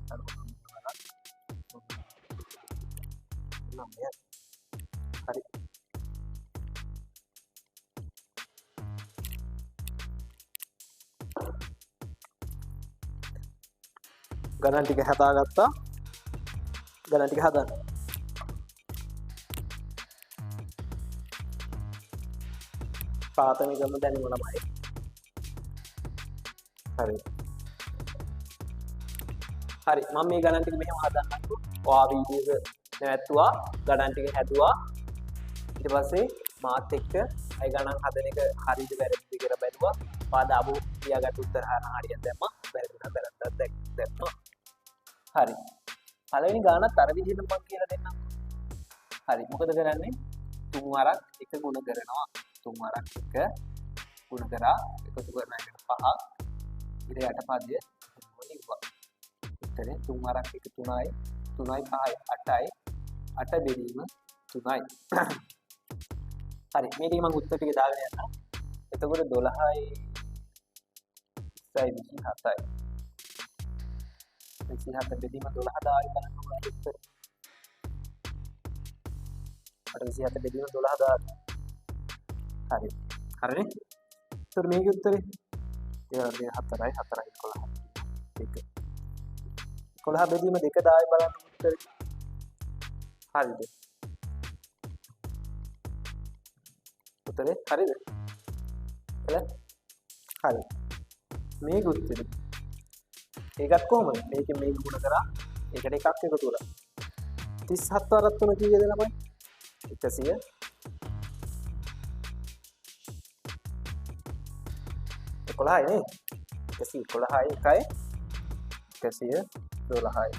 99 වරක් 9. හරි. ගණන් ටික හදාගත්තා. ගණන් ටික හදන්න. ප්‍රාථමිකම දැනුම ළමයි. හරි. හරි, මම මේ ගණන් ටික මෙහෙම හදන්නම්කෝ. ඔයා වීඩියෝ එක නැවැත්තුවා, ගණන් ටික හැදුවා. ඊට පස්සේ මාත් එක්ක අය ගණන් හදන එක හරිද වැරදිද කියලා බැලුවා. ඔයා දාපු ලියාගත්ත උත්තර හරියට දැම්මා. වැරදි නම් වැරද්දක් දැම්මා. හරි. පළවෙනි ගානත් අර විදිහටම මම කියලා දෙන්නම්. හරි. මොකද කරන්නේ? තුන් වරක් එක ගුණ කරනවා. තුන් වරක් එක ගුණ කරා එකතු කරන එකට පහක්. ඊට යට පදය ලිව්වා. උත්තරේ තුන් වරක් එක 3යි 3යි 5යි 8යි 8 බෙදීම 3යි. හරි. මේ ටික මම උත්තර ටික දාගෙන යන්නම්. එතකොට 12යි 20යි 27යි 27 බෙදීම 12 දායි බලන්න ඔයාලට උත්තර. අර 27 බෙදීම 12 දායි. හරි. හරිනේ? ඒතර මේකේ උත්තරේ 4යි 4යි 11 2 11 බෙදීම 2 දායි බලන්න උත්තරේ. හරිද? උත්තරේ හරිද? එළ හරි. මේක උත්තරේ. ඒකත් කොහොමද? මේකෙන් මේක ගුණ කරා ඒකට එකක් එකතු වුණා. 37 වරක් 3 කීයද ළමයි? 100 11යි නේ. 111යි 1යි 112යි.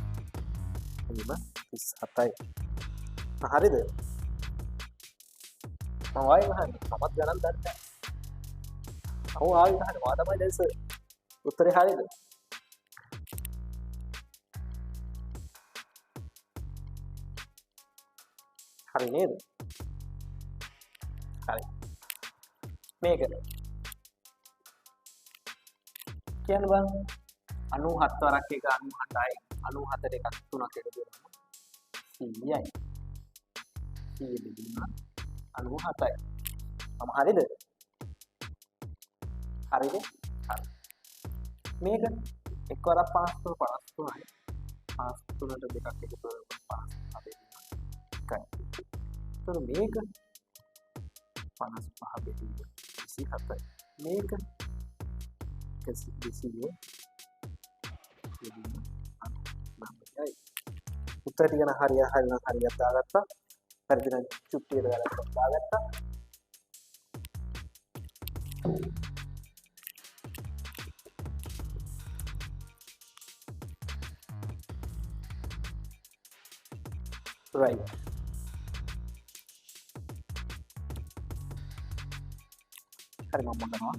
එනිම 37යි. හරිද? මම ආයෙ අහන්නේ. මමත් ගණන් දන්නේ නැහැ. ඔව් ආයෙ අහන්නේ. මා තමයි දැන් සර්. උත්තරේ හරිද? හරි නේද? හරි. මේක කියන්න බලන්න. 97 වරක් එක 98යි 94 එකක් තුනක් එකතු වෙනවා 100යි. 100 බෙදීම 97යි. මම හරිද? හරිද? හරි. මේක එක් වරක් 53 53යි. 53ට දෙකක් එකතු කරනකොට 57 එකයි. එතකොට මේක 55 බෙදීම 27යි. මේක 200 බෙදීම 99යි. උත්තර ටික නම් හරිය හරි නම් හරියට දාගත්තා. හරිද නම් චුට්ටියට වැරද්දක් දාගත්තා. Right. හරි මම කරනවා.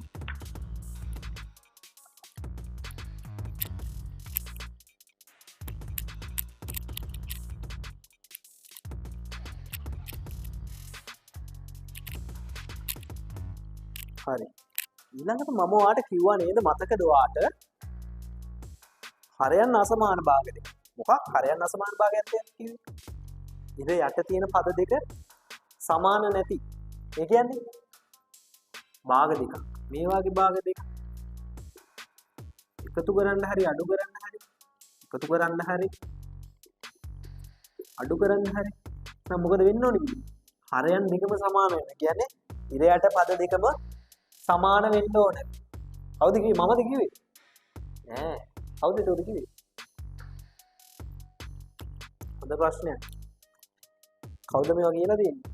හරි. ඊළඟට මම ඔයාට කිව්වා නේද මතකද ඔයාට? හරයන් අසමාන භාග දෙක. මොකක් හරයන් අසමාන භාගයක් කිව්වේ? ඉර යට තියෙන පද දෙක සමාන නැති. ඒ කියන්නේ භාග දෙකක්. මේ වගේ භාග දෙකක් එකතු කරන්න හරි අඩු කරන්න හරි එකතු කරන්න හරි අඩු කරන්න හරි නම් මොකද වෙන්න ඕනේ? හරයන් දෙකම සමාන වෙන. කියන්නේ ඉර යට පද දෙකම සමාන වෙන්න ඕනේ. කවුද කිව්වේ? මමද කිව්වේ? නෑ. කවුද ඒකට කිව්වේ? හොඳ ප්‍රශ්නයක්. කවුද මේවා කියලා දෙන්නේ?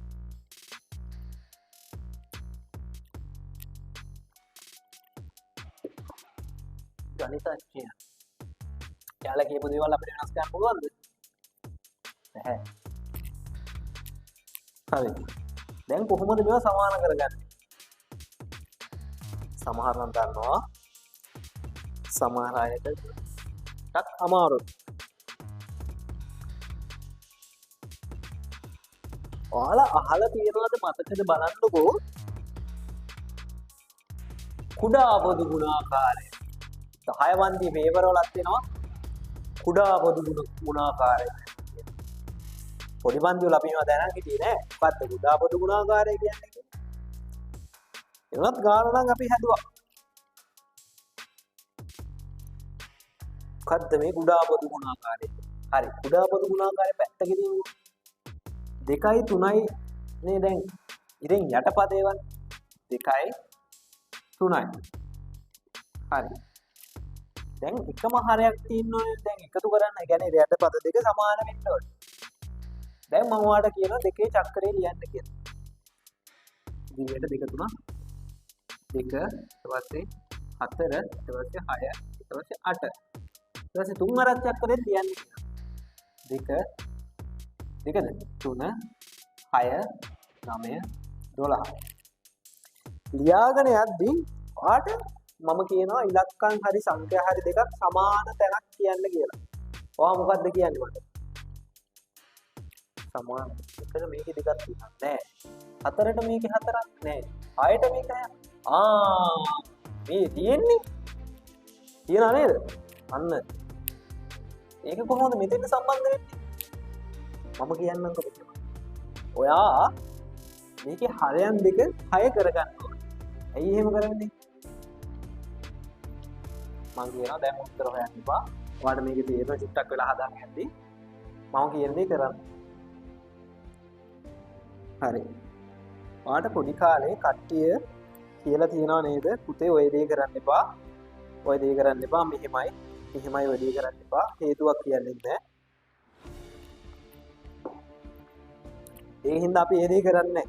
ගණිතඥයා. එයාලා කියපු දේවල් අපිට වෙනස් කරන්න පුළුවන්ද? නැහැ. හරි. දැන් කොහොමද මේවා සමාන කරගන්නේ? සමහර නම් දන්නවා. සමහර අයට ටිකක් අමාරුයි. ඔයාලා අහලා තියෙනවද මතකද බලන්නකෝ කුඩා පොදු ගුණාකාරය. 10 පන්ති පේපර් වලත් එනවා කුඩා පොදු ගුණාකාරය. පොඩි පන්ති වල අපි මේවා දැනන් හිටියේ නෑ. මොකද්ද කුඩා පොදු ගුණාකාරය කියන්නේ කියලා. ඒ වුණත් ගාන නම් අපි හැදුවා. මොකද්ද මේ කුඩා පොදු ගුණාකාරය? හරි කුඩා පොදු ගුණාකාරය පැත්තක තියමු. 2යි 3යි නේ දැන් ඉතින් යටපදේවල් 2යි 3යි. හරි. දැන් එකම හරයක් තියෙන්න ඕනේ. දැන් එකතු කරන්න. ඒ කියන්නේ යටපද දෙක සමාන වෙන්න ඕනේ. දැන් මම ඔයාලට කියනවා දෙකේ චක්‍රය ලියන්න කියලා. දිගට 2 3 2 ඊට පස්සේ 4 ඊට පස්සේ 6 ඊට පස්සේ 8 ඊට පස්සේ තුන් වරක් චක්‍රය ලියන්න කියනවා. 2 2ද 3 6 9 12 ලියාගෙන යද්දී ඔයාට මම කියනවා ඉලක්කම් හරි සංඛ්‍යා හරි දෙකක් සමාන තැනක් කියන්න කියලා. ඔයා මොකද්ද කියන්නේ මට? සමාන. එතන මේකේ දෙකක් තියෙනවා නෑ. හතරට මේකේ හතරක් නෑ. හයට මේක හයක්. ආ මේ තියෙන්නේ තියනා නේද? අන්න ඒක කොහොමද මෙතෙන්ට සම්බන්ධ වෙන්නේ? මම කියන්නම්කෝ මෙහෙම. ඔයා මේකේ හරයන් දෙක 6 කරගන්න ඕනේ. ඇයි එහෙම කරන්නේ? මං කියනවා දැන් උත්තර හොයන්න එපා. ඔයාලට මේකේ තේරෙන චුට්ටක් වෙලා හදාගන්න ඇති. මම කියන දේ කරන්න. හරි. ඔයාට පොඩි කාලේ කට්ටිය කියලා තියනවා නේද? පුතේ ඔය දේ කරන්න එපා. ඔය දේ කරන්න එපා. මෙහෙමයි. මෙහෙමයි ඔය දේ කරන්න එපා. හේතුවක් කියන්නේ නැහැ. ඒ හින්දා අපි ඒ දේ කරන්නේ නැහැ.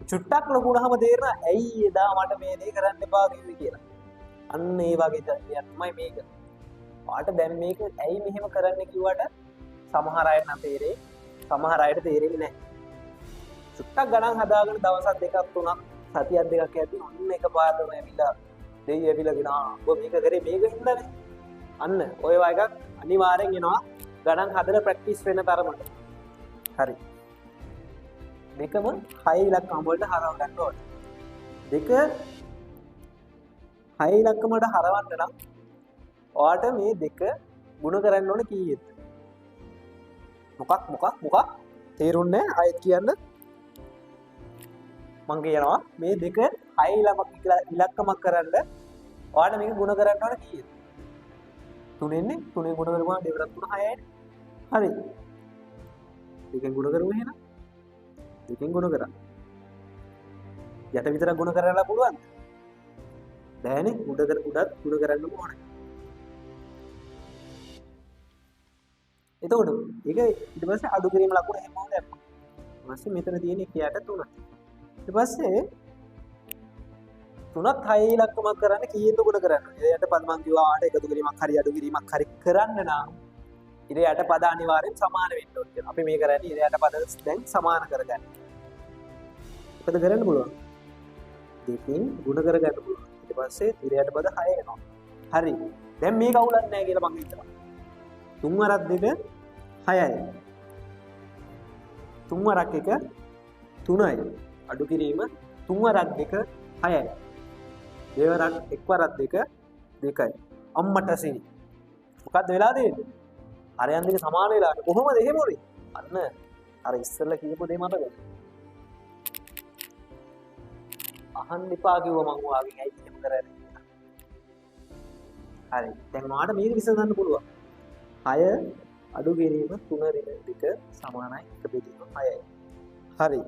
චුට්ටක් ලොකු වුණාම තේරෙනවා ඇයි එදා මට මේ දේ කරන්න එපා කිව්වේ කියලා. අන්න ඒ වගේ දෙයක් තමයි මේක. ඔයාට දැන් මේක ඇයි මෙහෙම කරන්න කිව්වට සමහර අයට නම් තේරෙයි, සමහර අයට තේරෙන්නේ නැහැ. චුට්ටක් ගණන් හදාගෙන දවසක් දෙකක් තුනක් සතියක් දෙකක් යද්දී ඔන්න එකපාරටම ඇවිල්ලා දෙයියෝ ඇවිල්ලා කියනවා ඔබ මේක කරේ මේක හින්දානේ. අන්න ඔය වගේ එකක් අනිවාර්යෙන් එනවා ගණන් හදලා ප්‍රැක්ටිස් වෙන තරමට. හරි. දෙකම 6 ඉලක්කම් වලට හරව ගන්න ඕනේ. දෙක 6 ඉලක්කම වලට හරවන්න නම් ඔයාට මේ දෙක ගුණ කරන්න ඕනේ කීයද? මොකක් මොකක් මොකක් තේරුන්නේ නැහැ. ආයෙත් කියන්න. මං කියනවා මේ දෙක 6 ඉලක්කමක් කරන්න ඔයාට මේක ගුණ කරන්න ඕනේ කීයද? තුනෙන්නේ තුනෙන් ගුණ කරපුවම දෙවරක් තුන 6යි. හරි. දෙකෙන් ගුණ කරමු එහෙනම්. දෙකෙන් ගුණ කරා. යට විතරක් ගුණ කරලා පුළුවන්ද? බෑනේ. උඩ කර උඩත් ගුණ කරන්න ඕනේ. එතකොට ඒක ඊට පස්සේ අඩු කිරීම ලකුණ හැමෝම දැම්මා. ඊට පස්සේ මෙතන තියෙන එක යට 3. ඊට පස්සේ තුනත් 6 ඉලක්කමක් කරන්න කීයෙන්ද ගුණ කරන්න? ඉර යට පද මං කිව්වා ආට එකතු කිරීමක් හරි අඩු කිරීමක් හරි කරන්න නම් ඉර යට පද අනිවාර්යෙන් සමාන වෙන්න ඕනේ කියලා. අපි මේ කරන්නේ ඉර යට පද දැන් සමාන කරගන්න. මොකද කරන්න පුළුවන්? දෙකෙන් ගුණ කරගන්න පුළුවන්. ඊට පස්සේ ඉර යට පද 6 එනවා. හරි. දැන් මේක අවුලක් නෑ කියලා මං හිතනවා. තුන් වරක් දෙක 6යි. තුන් වරක් එක 3යි. අඩු කිරීම තුන් වරක් දෙක 6යි. දෙවරක් එක් වරක් දෙක 2යි. අම්මට සිරි. මොකද්ද වෙලා තියෙන්නේ? හරයන් දෙක සමාන වෙලා. කොහොමද එහෙම උනේ? අන්න අර ඉස්සෙල්ලා කියපු දේ මතකද? අහන්න එපා කිව්වා මං ඔයාගෙන් ඇයි එහෙම කරන්නේ කියලා. හරි. දැන් ඔයාට මේක විසඳන්න පුළුවන්. 6 අඩු කිරීම 3 ඍණ 2 සමානයි 1 බෙදීම 6යි. හරි.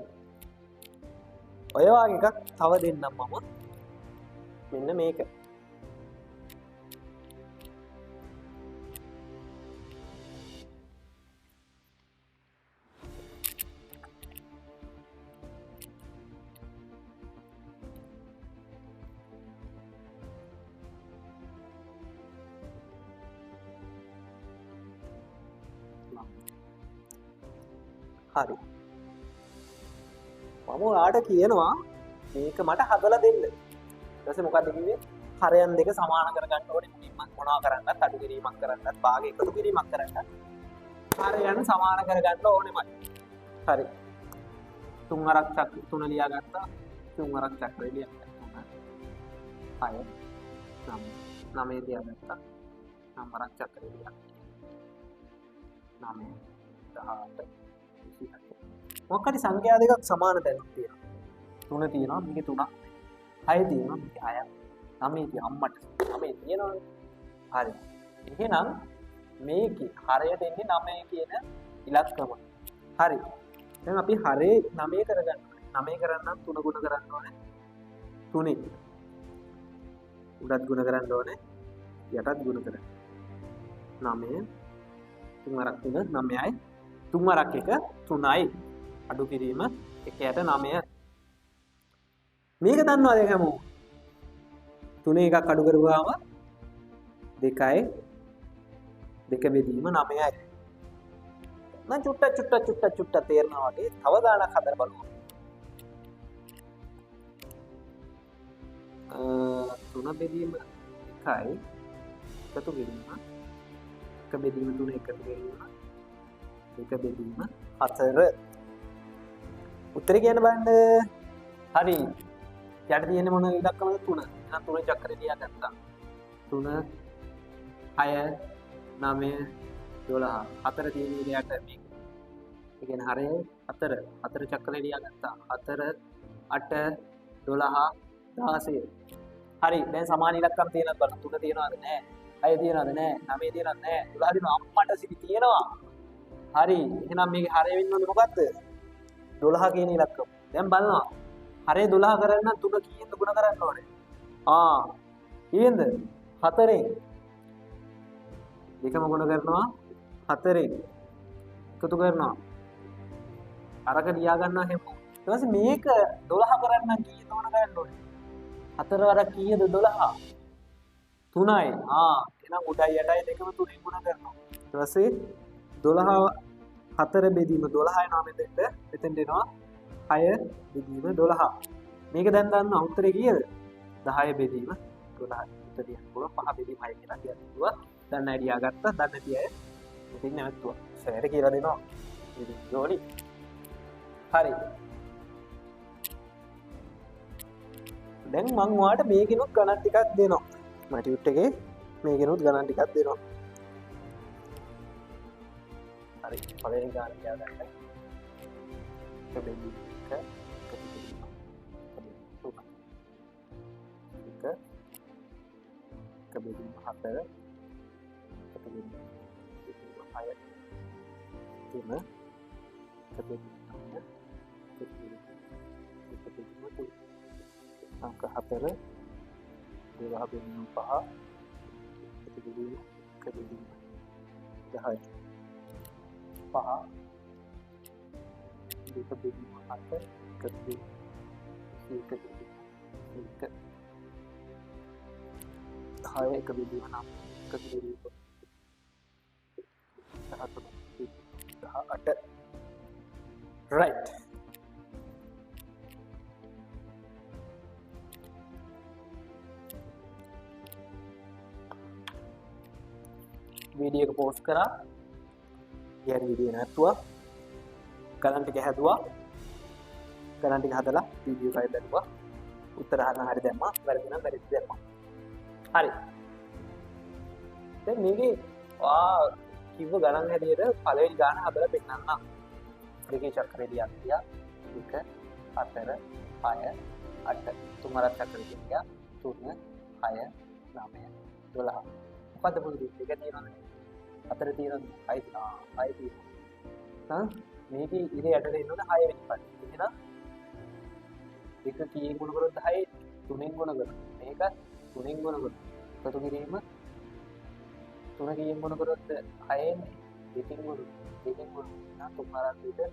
ඔය වගේ එකක් තව දෙන්නම් මම. මෙන්න මේක. හරි. මම ඔයාට කියනවා මේක මට හදලා දෙන්න. ඊට පස්සේ මොකද්ද කිව්වේ? හරයන් දෙක සමාන කරගන්න ඕනේ. මුලින්ම මොනවා කරන්නත් අඩු කිරීමක් කරන්නත් භාග එකතු කිරීමක් කරන්නත් හරයන් සමාන කරගන්න ඕනෙමයි. හරි. තුන් වරක් චක්‍ර තුන ලියාගත්තා. තුන් වරක් චක්‍රය ලියාගත්තා. 3 6 9 9 ලියාගත්තා. 9 වරක් චක්‍රය ලියාගත්තා. 9 18 27. මොකක් හරි සංඛ්‍යා දෙකක් සමාන තැනක් තියෙනවා. තුන තියෙනවා මේකේ තුනක්. 6 තියෙනවා මේකේ 6ක්. 9 තියෙනවා අම්මට 9 තියෙනවනේ. හරි. එහෙනම් මේකේ හරයට එන්නේ 9 කියන ඉලක්කම. හරි. දැන් අපි හරේ 9 කරගන්න ඕනේ. 9 කරන්න නම් 3 ගුණ කරන්න ඕනේ. 3. උඩත් ගුණ කරන්න ඕනේ. යටත් ගුණ කරන්න. 9 තුන් වරක් 3 9යි. තුන් වරක් 1 3යි. අඩු කිරීම 1 යට 9. මේක දන්නවද හැමෝම? තුනේ එකක් අඩු කරුවාම 2යි 2 බෙදීම 9යි. නම් චුට්ට චුට්ට චුට්ට චුට්ට තේරෙනවා වගේ තව ගාණක් හදලා බලමු. තුන බෙදීම 1යි එකතු කිරීම 1 බෙදීම 3 එකතු කිරීම 2 බෙදීම 4. උත්තරේ කියන්න බලන්න. හරි. යට තියෙන්නේ මොන ඉලක්කමද? 3. එහෙනම් 3 චක්‍රය ලියාගත්තා. 3 6 9 12. 4 තියෙන ඉර යට මේක. ඒ කියන්නේ හරය 4. 4 චක්‍රය ලියාගත්තා. 4 8 12 16. හරි. දැන් සමාන ඉලක්කම් තියෙනවද බලන්න. 3 තියෙනවද? නෑ. 6 තියෙනවද? නෑ. 9 තියෙනවද? නෑ. 12 තියෙනවා. අම්මට සිටි තියෙනවා. හරි. එහෙනම් මේකේ හරය වෙන්න ඕනේ මොකද්ද? 12 කියන ඉලක්කම. දැන් බලනවා. හරේ 12 කරන්න නම් 3 කීයෙන්ද ගුණ කරන්න ඕනේ? ආ කීයෙන්ද? 4ෙන්. දෙකම ගුණ කරනවා 4ෙන්. එකතු කරනවා. අරක ලියා ගන්නවා හැමෝම. ඊට පස්සේ මේක 12 කරන්න නම් කීයෙන්ද ගුණ කරන්න ඕනේ? 4 වරක් කීයද 12? 3යි. ආ එහෙනම් උඩයි යටයි දෙකම 3ෙන් ගුණ කරනවා. ඊට පස්සේ 12 4 බෙදීම 12 එනවා මෙතෙන්ට. මෙතෙන්ට එනවා 6 බෙදීම 12. මේක දැන් දන්නවා උත්තරේ කීයද? 10 බෙදීම 12. උත්තර ලියන්න පුළුවන් 5 බෙදීම 6 කියලා කියන්න පුළුවන්. දන්න අය ලියාගත්තා. දන්නේ නැති අය ඉතින් නැවතුවා. සර් කියලා දෙනවා. ඉතින් ජෝලි. හරි. දැන් මං ඔයාලට මේකිනුත් ගණන් ටිකක් දෙනවා. මම ටියුට් එකේ මේකිනුත් ගණන් ටිකක් දෙනවා. හරි, පළවෙනි ගාන ලියා ගන්න. එක බෙදීම එක, එක බෙදීම තුන. එක, එක බෙදීම හතර, එක බෙදීම හය, තුන, එක බෙදීම නවය, එක බෙදීම එක බෙදීම තුන. අංක 4, දෙවහ බෙදීම පහ, එක බෙදීම එක බෙදීම 10. පහ, දෙක බෙදීම හත, එක බෙදීම එක බෙදීම එක. හය, එක බෙදීම නව, එක බෙදීම දහතුන, දහඅට. රයිට්. වීඩියෝ එක පෝස්ට් කරා. ඊයර වීඩියෝ නැත්තුවා. ගණන් ටික හැදුවා. ගණන් ටික හදලා වීඩියෝ එකයි බැලුවා. උත්තර අහන්න හරි දැම්මා. වැරදි නම් වැරදි දැම්මා. හරි. දැන් මේකේ ඔයා කිව්ව ගණන් හැටියට පළවෙනි ගාන හදලා පෙන්නන්න. දෙකේ චක්‍රය ලියන්න ගියා. 2 4 6 8. තුන් වරක් චක්‍රය ගියා. 3 6 9 12. මොකද්ද පොදු දෙක තියෙනවද? හතර තියෙනවද? හය තියෙනවා. හය තියෙනවා. හා මේකේ ඉර යටට එන්න ඕන 6 වෙනි පදේ. එහෙනම් දෙක කීයෙන් ගුණ කරොත් 6? තුනෙන් ගුණ කරනවා. මේක තුනෙන් ගුණ කරනවා. එකතු කිරීම තුන කීයෙන් ගුණ කරොත් 6 එන්නේ? දෙකෙන් ගුණ දෙකෙන් ගුණ. එහෙනම් තුන් වරක් දෙක,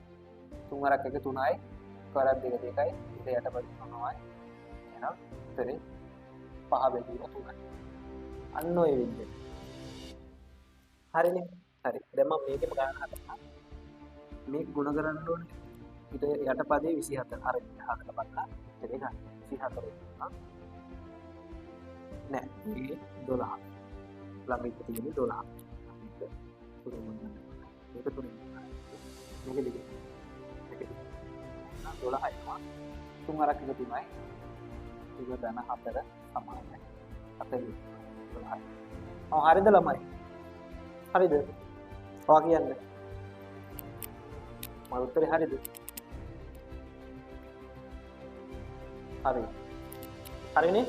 තුන් වරක් එක තුනයි, එක වරක් දෙක දෙකයි, ඉර යටපද තුනයි. එහෙනම් උත්තරේ පහ බෙදීම තුනයි. අන්න ඔය විදිහට. හරිනේ. හරි. දැන් මම මේකෙම ගණන් හදනවා. මේක ගුණ කරන්න ඕනේ. ඊට යටපදේ 24. හරි. හදලා බලලා උත්තරේ ගන්න. 24 වෙනවා. නෑ. මේකේ 12. ළඟ ඉන්න තියෙන්නේ 12. මේක තුනෙන් ගුණ කරන්න. මේක තුනෙන් ගුණ කරන්න. මේක දෙකෙන්. මේක දෙකෙන්. 12 එනවා. තුන් වරක් එක තුනයි. තුන ධන හතර සමානයි. 4 12. ඔව් හරිද ළමයි? හරිද? ඔයා කියන්නේ. මගේ උත්තරේ හරිද? හරි. හරිනේ?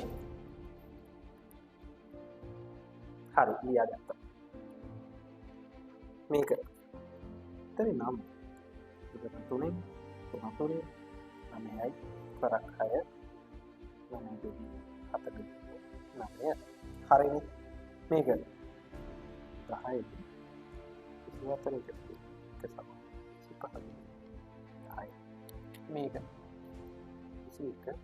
හරි, ලියාගත්තා. මේක. උත්තරේ නම් දෙක තුනෙන් තුන තුනෙන් නවයයි වරක් හය නවය දෙවි හත දෙවි නවය. හරිනේ. මේක 10 24 එක එක සමාන 25 10. මේක 21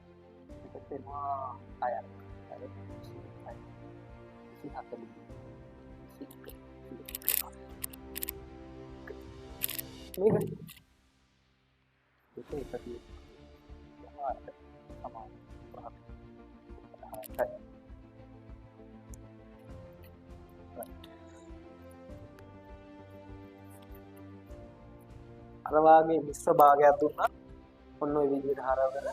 එක වෙනවා 6 6 26 24 21. මේක දෙක එක තියෙනවා 18 සමාන 5 18. අර වාගේ මිශ්‍ර භාගයක් දුන්නා. ඔන්න ඔය විදිහට හරවගෙන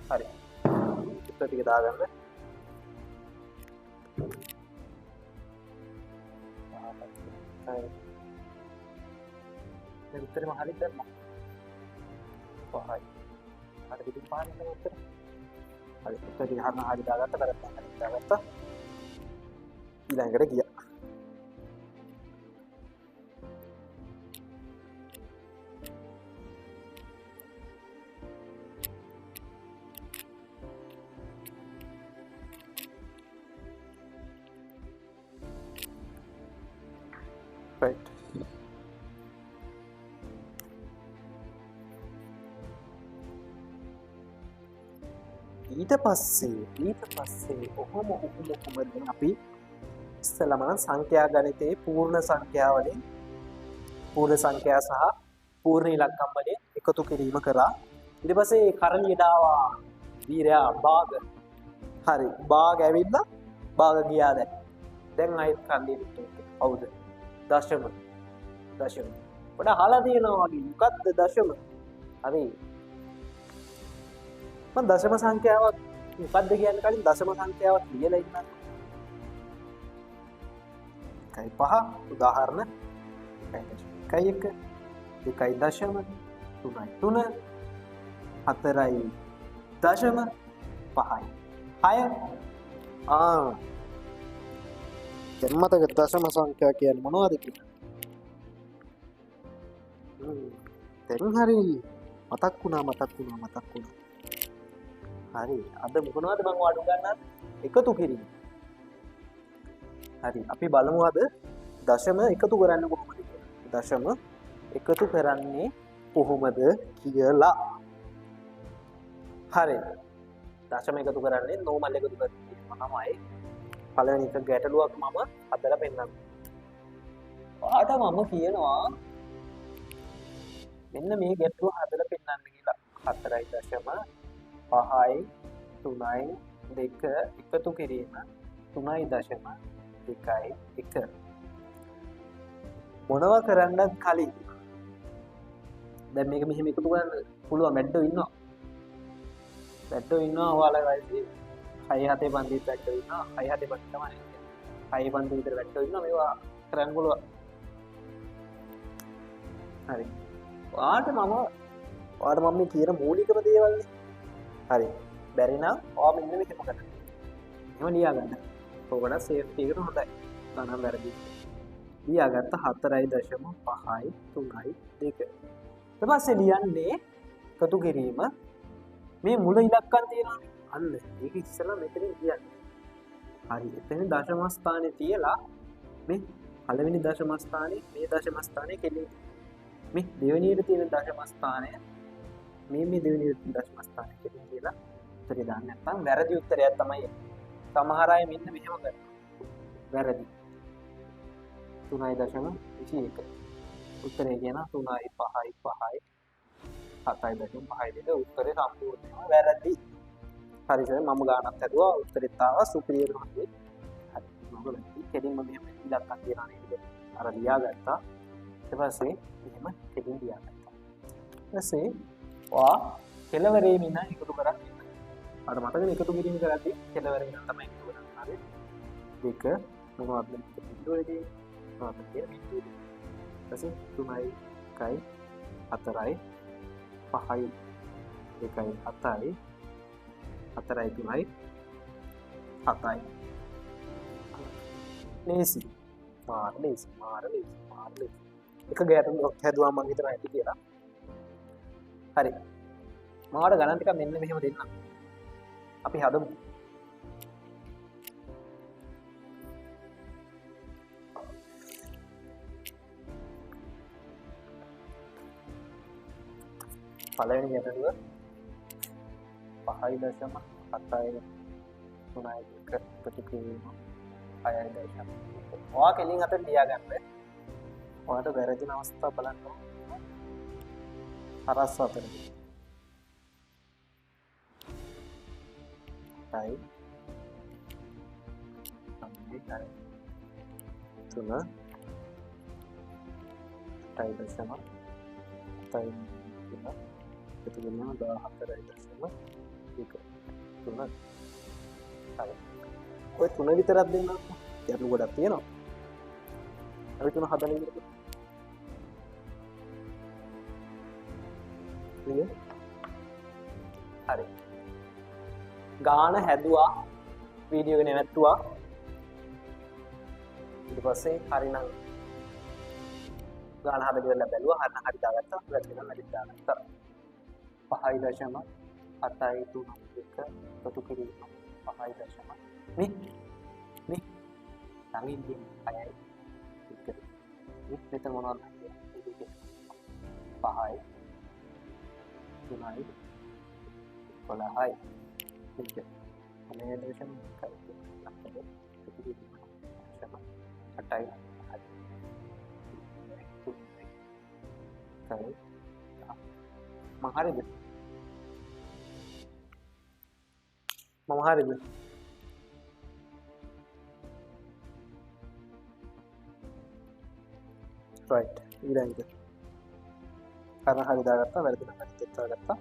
හරි. උත්තර ටික දාගන්න. හරි. දැන් උත්තරේම හරියට දැම්මා. පහයි. හරි පිටින් පහයි නේ උත්තර. හරි උත්තර ටික හරින හරි දාගත්තා. වැරද්දක් හරි දාගත්තා. ඊළඟට ගියා. Right. ඊට පස්සේ ඔහොම ඔහොම ඔහොම දැන් අපි ඉස්සෙල්ලාම නම් සංඛ්‍යා ගණිතයේ පූර්ණ සංඛ්‍යා වලින් පූර්ණ සංඛ්‍යා සහ පූර්ණ ඉලක්කම් වලින් එකතු කිරීම කරා. ඊට පස්සේ කරණියට ආවා වීරයා භාග. හරි භාග ඇවිල්ලා භාග ගියා දැන්. දැන් ආයෙත් කරණියට කවුද? දශම. දශම. පොඩ අහලා තියෙනවා වගේ. මොකද්ද දශම? හරි. මම දශම සංඛ්‍යාවක් මොකද්ද කියන්න කලින් දශම සංඛ්‍යාවක් ලියලා ඉන්නම්. 1.5 උදාහරණ 1.1 2.3 3 4.5 6. ආ දැන් මතක දශම සංඛ්‍යා කියන්නේ මොනවද කියලා? දැන් හරි මතක් වුණා මතක් වුණා මතක් වුණා. හරි අද මොනවද මං ඔයාලට උගන්වන්නේ? එකතු කිරීම. හරි අපි බලමු අද දශම එකතු කරන්න කොහොමද කියලා. දශම එකතු කරන්නේ කොහොමද කියලා. හරි දශම එකතු කරන්නේ නෝමල් එකතු කිරීම තමයි. පළවෙනි එක ගැටලුවක් මම හදලා පෙන්නන්නම්. ඔයාට මම කියනවා මෙන්න මේ ගැටලුව හදලා පෙන්නන්න කියලා. 4.5 3 2 එකතු කිරීම 3.21. මොනවා කරන්නත් කලින් දැන් මේක මෙහෙම එකතු කරන්න පුළුවන්. වැඩෝ ඉන්නවා. වැඩෝ ඉන්නවා ඔයාලා වයසේ 6 7 පන්තිත් වැඩෝ ඉන්නවා. 6 7 පන්ති තමයි කියන්නේ. 6 පන්ති විතර වැඩෝ ඉන්නවා. මේවා කරන්න පුළුවන්. හරි. ඔයාට මම මේ කියන මූලිකම දේවල්නේ. හරි. බැරි නම් ඔයා මෙන්න මෙහෙම කරන්න. එහෙම ලියා ගන්න. ඔකට සේෆ්ටි එකට හොඳයි. ගණන් වැරදි. ලියාගත්ත 4.5 3 2. ඊට පස්සේ ලියන්නේ එකතු කිරීම. මේ මුල ඉලක්කම් තියෙනවානේ. අන්න ඒක ඉස්සෙල්ලා මෙතනින් ලියන්න. හරි. එතන දශම ස්ථානේ තියලා මේ පළවෙනි දශම ස්ථානේ මේ දශම ස්ථානේ කෙලින් මේ දෙවෙනියට තියෙන දශම ස්ථානය මේ දෙවෙනියට තියෙන දශම ස්ථානය කෙලින් කියලා උත්තරේ දාන්න. නැත්නම් වැරදි උත්තරයක් තමයි එන්නේ. සමහර අය මෙන්න මෙහෙම කරනවා. වැරදි. 3.21. උත්තරේ කියන 3.5 5 7.52. උත්තරේ සම්පූර්ණයෙන්ම වැරදි. හරි සර් මම ගානක් හදුවා උත්තරෙත් ආවා සුපිරියටම හරි. හරි මම වැරදි. කෙලින්ම මෙහෙම ඉලක්කම් තියනවා නේද? අර ලියාගත්තා. ඊට පස්සේ මෙහෙම කෙලින් ලියාගත්තා. ඊට පස්සේ ඔයා කෙලවරේ ඉඳන් එකතු කරන් ඉන්න. අර මතකද එකතු කිරීම කරද්දී කෙලවරේ ඉඳන් තමයි එකතු කරන්නේ. හරි. දෙක මොනවද මේ බිඳුවේ තියෙන්නේ? මොනවද කියන බිඳුවේ තියෙන්නේ. ඊට පස්සේ 3යි 1යි 4යි 5යි 2යි 7යි 4යි 3යි 7යි. ලේසි. මාර ලේසි මාර ලේසි මාර ලේසි. එක ගැටලුවක් හැදුවා මං හිතනවා ඇති කියලා. හරි. මම ඔයාලට ගණන් ටිකක් මෙන්න මෙහෙම දෙන්නම්. අපි හදමු. පළවෙනි ගැටලුව 5.7 3 2 එකතු කිරීම 6.1. ඔයා කෙලින් අතට ලියා ගන්න. ඔයාට වැරදින අවස්ථා බලන්න ඕන. හරස් අතරදී. 6 3 8.7 3 එකතු කිරීම 14.1 3. හරි. ඔය තුන විතරක් දෙන්න. ගැටලු ගොඩක් තියෙනවා. අපි තුන හදලා ඉවරද? හරි. ගාන හැදුවා, වීඩියෝ එක නැවැත්තුවා. ඊට පස්සේ හරිනම් ගාන හදලා ඉවරලා බැලුවා, හරිනම් හරි දාගත්තා, වැරදි නම් වැරදි දාගත්තා. 5.7 3 2 එකතු කිරීම 5. මේ මේ ළඟින් තියෙන 6යි 1. මේ මෙතන මොනවද කියන්නේ? 5යි 3යි 11යි 2. මේ දශම 1 එකතු කිරීම 8යි 3යි. මං හරිද? මම හරිද? රයිට්. ඊළඟ එක. අර හරි දාගත්තා, වැරදි නම් හරි දාගත්තා.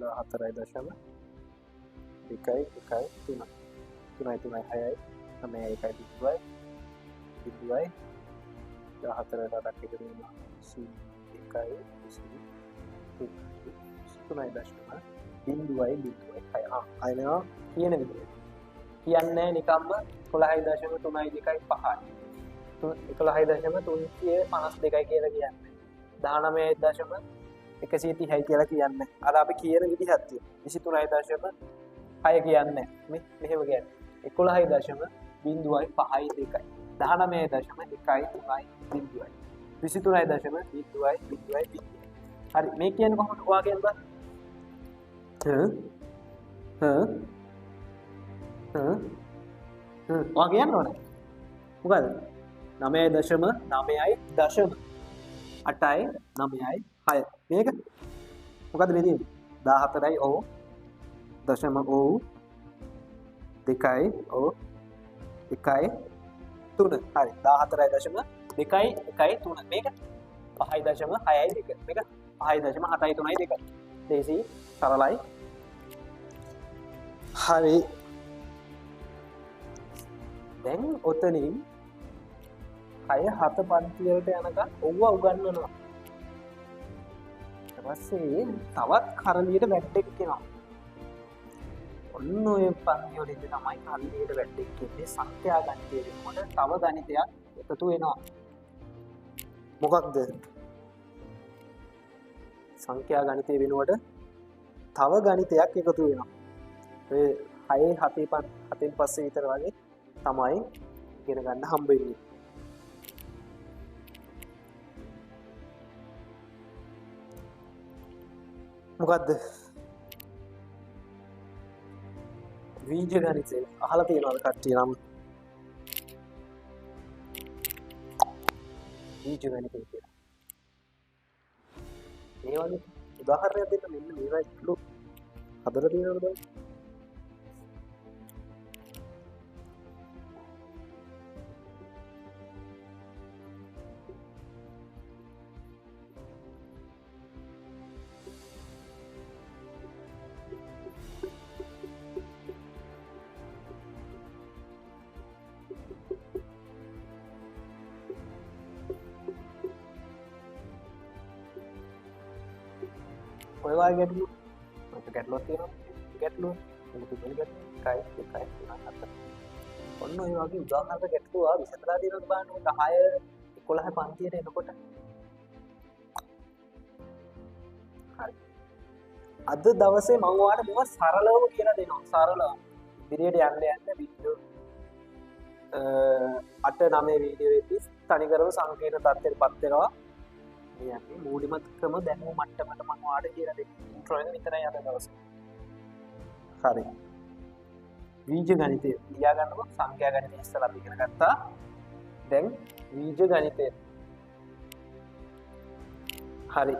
14.2 1 3 3 3 6 9 1 0 0 14 රටක් එකතු වෙනවා 1 2 3 3.0 0.6. ආ කියන විදිහට කියන්නේ නිකම්ම 11.325 11.352 කියලා කියන්නේ 19.130යි කියලා කියන්නේ. අර අපි කියන විදිහක් තියෙනවා. 23.6 කියන්නේ මේ මෙහෙම කියන්නේ 11.052 19.1 3 0 23.0 0.0. හරි මේ කියන්නේ කොහොමද ඔයා කියන්න බෑ. හ හ හ ඔයා කියන්න ඕනේ. මොකද 9.9යි 8යි 9යි 6. මේක මොකද මේ තියෙන්නේ? 14යි ඔව් දශම ඔව් 2යි ඔව් 1යි 3. හරි 14.2 1යි 3. මේක 5.6යි 2. මේක 5.7යි 3යි 2. ලේසි සරලයි. හරි දැන් ඔතනින් 6 7 පන්ති වලට යනකම් ඔව්ව උගන්වනවා. ඊට පස්සේ තවත් කරලියට වැට්ටෙක් එනවා. ඔන්න ඔය පන්ති වලදී තමයි කරලියට වැට්ටෙක් කියන්නේ. සංඛ්‍යා ගණිතය වෙනකොට තව ගණිතයක් එකතු වෙනවා. මොකක්ද? සංඛ්‍යා ගණිතය වෙනුවට තව ගණිතයක් එකතු වෙනවා. ඔය 6 7 7න් පස්සේ විතර වගේ තමයි ඉගෙන ගන්න හම්බ වෙන්නේ. මොකද්ද? වීජ ගණිතය අහලා තියෙනවද කට්ටිය නම්? වීජ ගණිතය කියලා. මේ වගේ උදාහරණයක් දෙන්න මෙන්න මේවා ඉක්ලු හදලා තියෙනවද බලන්න. ඔය වගේ ගැටලු මට ගැටලුවක් තියෙනවා. ගැටලුව මෙන්න තුන්වෙනි ගැටලුව 1 2 3 4. ඔන්න ඔය වගේ උදාහරණ ගැටලුව ආ විසඳලා තියෙනවා බලන්න. ඔය 10 11 පන්තියට එනකොට. හරි අද දවසේ මම ඔයාලට මේවා සරලවම කියලා දෙනවා. සරලව ඉදිරියට යන්න යන්න වීඩියෝ 8 9 වීඩියෝ වෙද්දි තනිකරම සංකීර්ණ තත්ත්වයට පත් වෙනවා. මේ යන්නේ මූලිකම ක්‍රම දැනුම මට්ටමට මම ඔයාලට කියලා දෙන්නේ. ඉන්ට්‍රෝ එක විතරයි අද දවසේ. හරි වීජ ගණිතය ලියා ගන්නකො. සංඛ්‍යා ගණිතය ඉස්සෙල්ලා අපි ඉගෙන ගත්තා. දැන් වීජ ගණිතය. හරි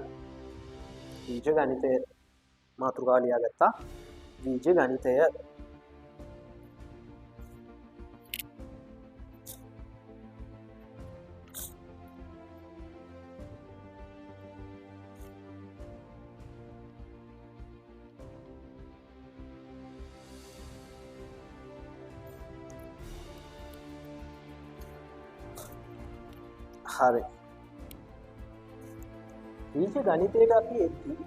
වීජ ගණිතය මාතෘකාව ලියා ගත්තා. වීජ ගණිතය හරි වීජ ගණිතයට අපි එද්දී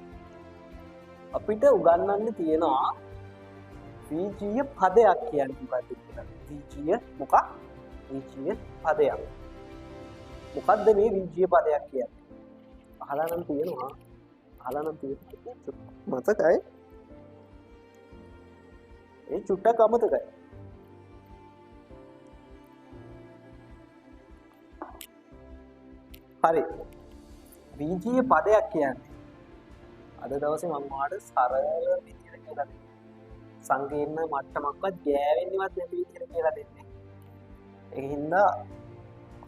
අපිට උගන්වන්න තියෙනවා වීජීය පදයක් කියන්නේ මොකක්ද කියලා. වීජීය මොකක්? වීජීය පදයක්. මොකද්ද මේ වීජීය පදයක් කියන්නේ? අහලා නම් තියෙනවා. අහලා නම් තියෙනවා. මතකයි. ඒ චුට්ටක් අමතකයි. හරි වීජීය පදයක් කියන්නේ අද දවසේ මම ඔයාලට සරල විදියට කියලා දෙන්නම්. සංකීර්ණ මට්ටමක්වත් ගෑවෙන්නේවත් නැති විදියට කියලා දෙන්නේ. ඒ හින්දා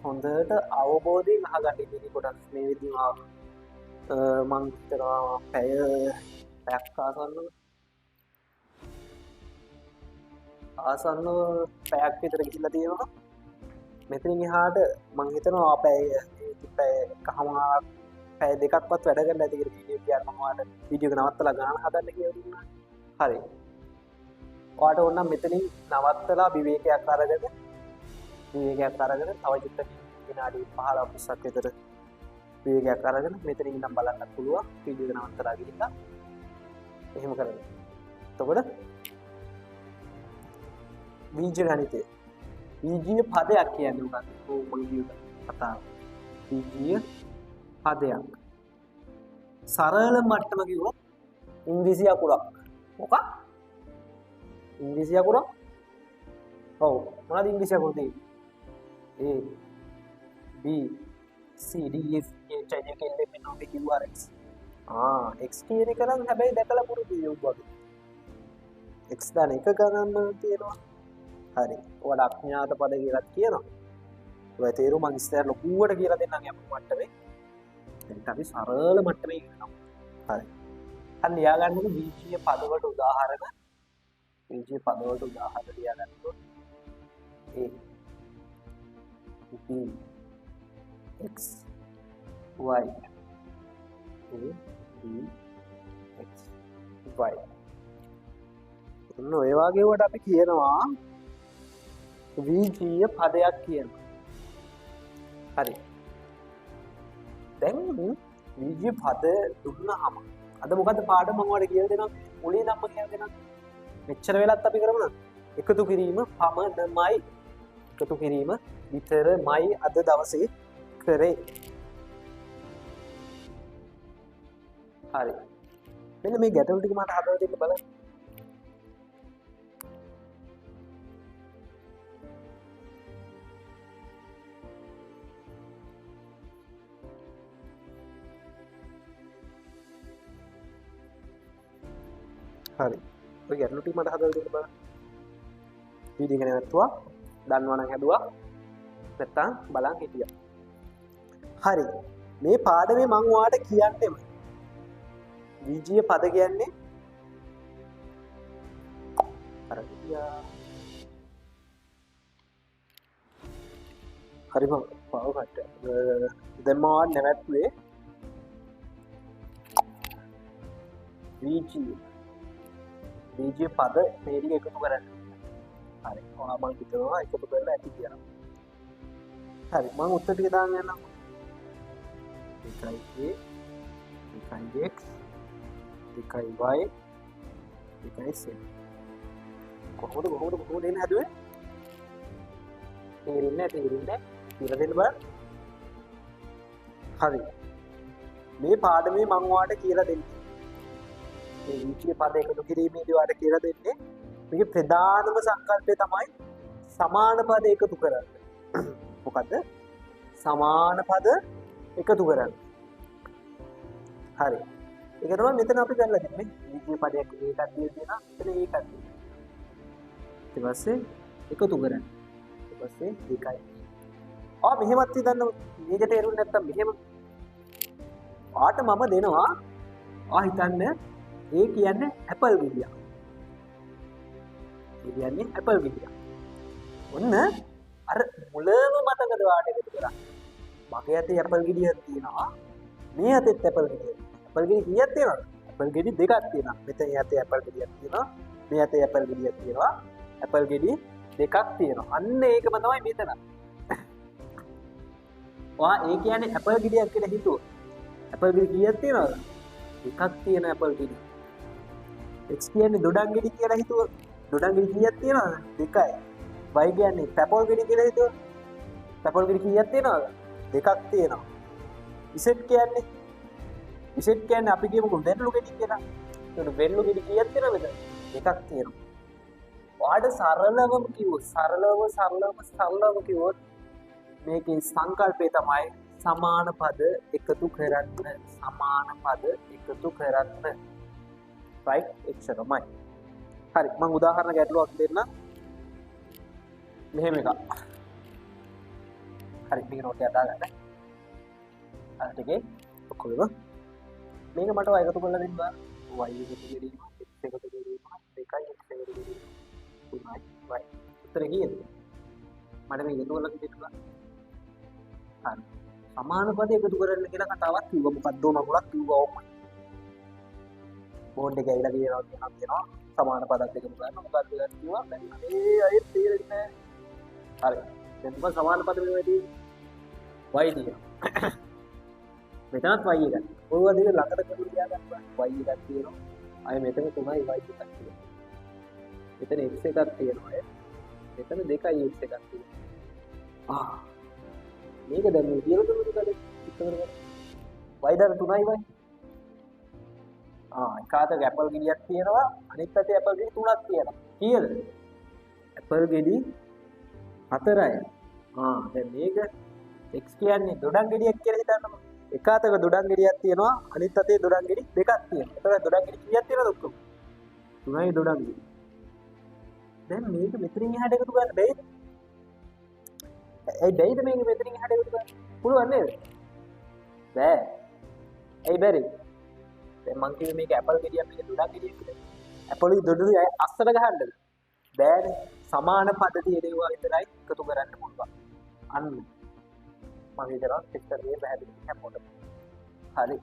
හොඳට අවබෝධයෙන් අහගන්න ඉතින් කොටස් මේ විදිහම මං හිතනවා පැයක් ආසන්නව පැයක් විතර ගිහිල්ලා තියෙනවා. මෙතනින් එහාට මං හිතනවා පැය පැය එකහමාරක් පැය දෙකක්වත් වැඩ කරලා ඇති කියලා වීඩියෝ කියන්න මම ඔයාලට වීඩියෝ එක නවත්තලා ගාන හදන්න කියලා දුන්නා. හරි. ඔයාට ඕන නම් මෙතනින් නවත්තලා විවේකයක් අරගෙන තව චුට්ටකින් විනාඩි 15 20ක් විතර විවේකයක් අරගෙන මෙතනින් ඉඳන් බලන්න පුළුවන් වීඩියෝ එක නවත්තලා ගිහිල්ලා එහෙම කරන්න. එතකොට බීජ ගණිතය බීජීය පදයක් කියන්නේ මොකක්ද? ඔව් මම කියුවා කතාව. බීජීය පදයක්. සරල මට්ටම කිව්වොත් ඉංග්‍රීසි අකුරක්. මොකක්? ඉංග්‍රීසි අකුරක්? ඔව්. මොනවද ඉංග්‍රීසි අකුරු තියෙන්නේ? A B C D E F G H I J K L M N O P Q R S. ආ X කියන එක නම් හැබැයි දැකලා පුරුදුයි ඔබ වගේ. X දාන එක ගණන්ම තියෙනවා. හරි. ඔයාලා අඥාත පද කියලාත් කියනවා. ඔය තේරුම මං ඉස්සර ලොකුවට කියලා දෙන්නම් යමු මට්ටමේ. දැන් අපි සරල මට්ටමේ ඉන්නවා. හරි. අන්න ලියා ගන්නකො බීජීය පද වලට උදාහරණ. බීජීය පද වලට උදාහරණ ලියා ගන්නකො. A B X Y A B X Y. ඔන්න ඔය වගේ වට අපි කියනවා බීජීය පදයක් කියනවා. හරි. දැන් බීජීය පද දුන්නාම අද මොකද්ද පාඩම මම ඔයාලට කියලා දෙනවා. මුලින් ඉඳන්ම කියලා දෙනවා. මෙච්චර වෙලත් අපි කරමු එකතු කිරීම පමණමයි. එකතු කිරීම විතරමයි අද දවසේ කරේ. හරි. මෙන්න මේ ගැටලු ටික මට හදලා දෙන්න බලන්න. හරි. ඔය ගැටලු ටික මට හදලා දෙන්න බලන්න. වීඩියෝ එක නැවතුවා. දන්නවා නම් හැදුවා. නැත්තම් බලන් හිටියා. හරි. මේ පාඩමේ මං ඔයාලට කියන්නෙම බීජීය පද කියන්නේ අර හිටියා. හරි මං පව කට්ට. දැන් මම ඔයාලට නැවැත්තුවේ බීජීය පද මේ ටික එකතු කරන්න. හරි. ඔයා මං හිතනවා එකතු කරලා ඇති කියලා. හරි. මං උත්තර ටික දාන්න යන්නම්. 2 A 2 X 2 Y 2 Z. කොහොමද කොහොමද කොහොමද එන්නේ හැදුවේ? තේරෙන්නේ නැහැ තේරෙන්නේ නැහැ. කියලා දෙන්න බලන්න. හරි. මේ පාඩමේ මං ඔයාලට කියලා දෙන්නේ. මේ බීජීය පද එකතු කිරීමේදී ඔයාලට කියලා දෙන්නේ මේකේ ප්‍රධානම සංකල්පය තමයි සමාන පද එකතු කරන්න. මොකද්ද? සමාන පද එකතු කරන්න. හරි. ඒක තමයි මෙතන අපි කරලා දෙන්නේ. බීජීය පදයක් ඒකක් දීලා තියෙනවා. මෙතන ඒකක් දීලා. ඊට පස්සේ එකතු කරන්න. ඊට පස්සේ දෙකයි. ආ මෙහෙමත් හිතන්න මේක තේරුන්නේ නැත්තම් මෙහෙම ආට මම දෙනවා. ආ හිතන්න ඒ කියන්නේ ඇපල් ගෙඩියක්. ඒ කියන්නේ ඇපල් ගෙඩියක්. ඔන්න අර මුලම මතකද වාට එකතු කරා. මගේ අතේ ඇපල් ගෙඩියක් තියෙනවා. මේ අතේත් ඇපල් ගෙඩියක්. ඇපල් ගෙඩි කීයක් තියෙනවද? ඇපල් ගෙඩි දෙකක් තියෙනවා. මෙතන අතේ ඇපල් ගෙඩියක් තියෙනවා. මේ අතේ ඇපල් ගෙඩියක් තියෙනවා. ඇපල් ගෙඩි දෙකක් තියෙනවා. අන්න ඒකම තමයි මෙතන. ඔයා ඒ කියන්නේ ඇපල් ගෙඩියක් කියලා හිතුවොත් ඇපල් ගෙඩි කීයක් තියෙනවද? එකක් තියෙන ඇපල් ගෙඩි. X කියන්නේ දොඩම් ගෙඩි කියලා හිතුවොත් දොඩම් ගෙඩි කීයක් තියෙනවද? දෙකයි. Y කියන්නේ පැපොල් ගෙඩි කියලා හිතුවොත් පැපොල් ගෙඩි කීයක් තියෙනවද? දෙකක් තියෙනවා. Z කියන්නේ Z කියන්නේ අපි කියමුකෝ වෙරළු ගෙඩි කියලා. ඒකට වෙරළු ගෙඩි කීයක් තියෙනවද? දෙකක් තියෙනවා. ඔයාට සරලවම කිව්වොත් සරලවම සරලවම සරලවම කිව්වොත් මේකේ සංකල්පය තමයි සමාන පද එකතු කරන්න. සමාන පද එකතු කරන්න. රයිට් එච්චරමයි. හරි මං උදාහරණ ගැටලුවක් දෙන්න. මෙහෙම එකක්. හරි මේක නෝට් එකක් දාගන්න. අර ටිකේ ඔක්කොම මේක මට ඔය එකතු කරලා දෙන්න බලන්න. Y එකතු කිරීම x එකතු කිරීම 2යි x එකතු කිරීම 3යි y. උත්තරේ කීයද? මට මේක එකතු කරලා දෙන්න බලන්න. හරි. සමාන පද එකතු කරන්න කියලා කතාවක් කිව්වා. මොකද්ද මගුලක් කිව්වා ඔහොමයි. බෝඩ් එක ඇවිල්ලා කියනවා කියනවා කියනවා සමාන පදත් එකතු කරන්න මොකද්ද කියලා කිව්වා. දැන් ඒ අය තේරෙන්නේ නැහැ. හරි. දැන් මොකද සමාන පද මේවා තියෙන්නේ? Y තියෙනවා. මෙතනත් y එකක්. ඔය වගේ ළඟට කරලා තියාගන්න බෑ. Y එකක් තියෙනවා. අය මෙතන 3යි y එකක් තියෙනවා. මෙතන x එකක් තියෙනවා අය. මෙතන 2යි x එකක් තියෙනවා. ආ මේක දැන් මේ කියලා දුන්නු කලින් ඉස්සර කරා. y දර 3යි y. ආ එක අතක ඇපල් ගෙඩියක් තියෙනවා අනිත් අතේ ඇපල් ගෙඩි තුනක් තියෙනවා. කීයද? ඇපල් ගෙඩි 4යි. ආ දැන් මේක x කියන්නේ දොඩම් ගෙඩියක් කියලා හිතන්නකෝ. එක අතක දොඩම් ගෙඩියක් තියෙනවා අනිත් අතේ දොඩම් ගෙඩි දෙකක් තියෙනවා. එතකොට දොඩම් ගෙඩි කීයක් තියෙනවද ඔක්කොම? 3යි දොඩම් ගෙඩි. දැන් මේක මෙතනින් එහාට එකතු කරන්න බැයිද? ඇයි බැයිද මේක මෙතනින් එහාට එකතු කරන්න? පුළුවන් නේද? බෑ. ඇයි බැරි? දැන් මං කිව්වේ මේක ඇපල් ගෙඩියක් මේක දොඩම් ගෙඩියක් කියලා. ඇපලුයි දොඩලුයි අස්සට ගහන්නද? බෑනේ. සමාන පද තියෙන ඒවා විතරයි එකතු කරන්න පුළුවන්. අන්න මම හිතනවා ටෙස්ට් එකේ පැහැදිලි හැමෝටම. හරි.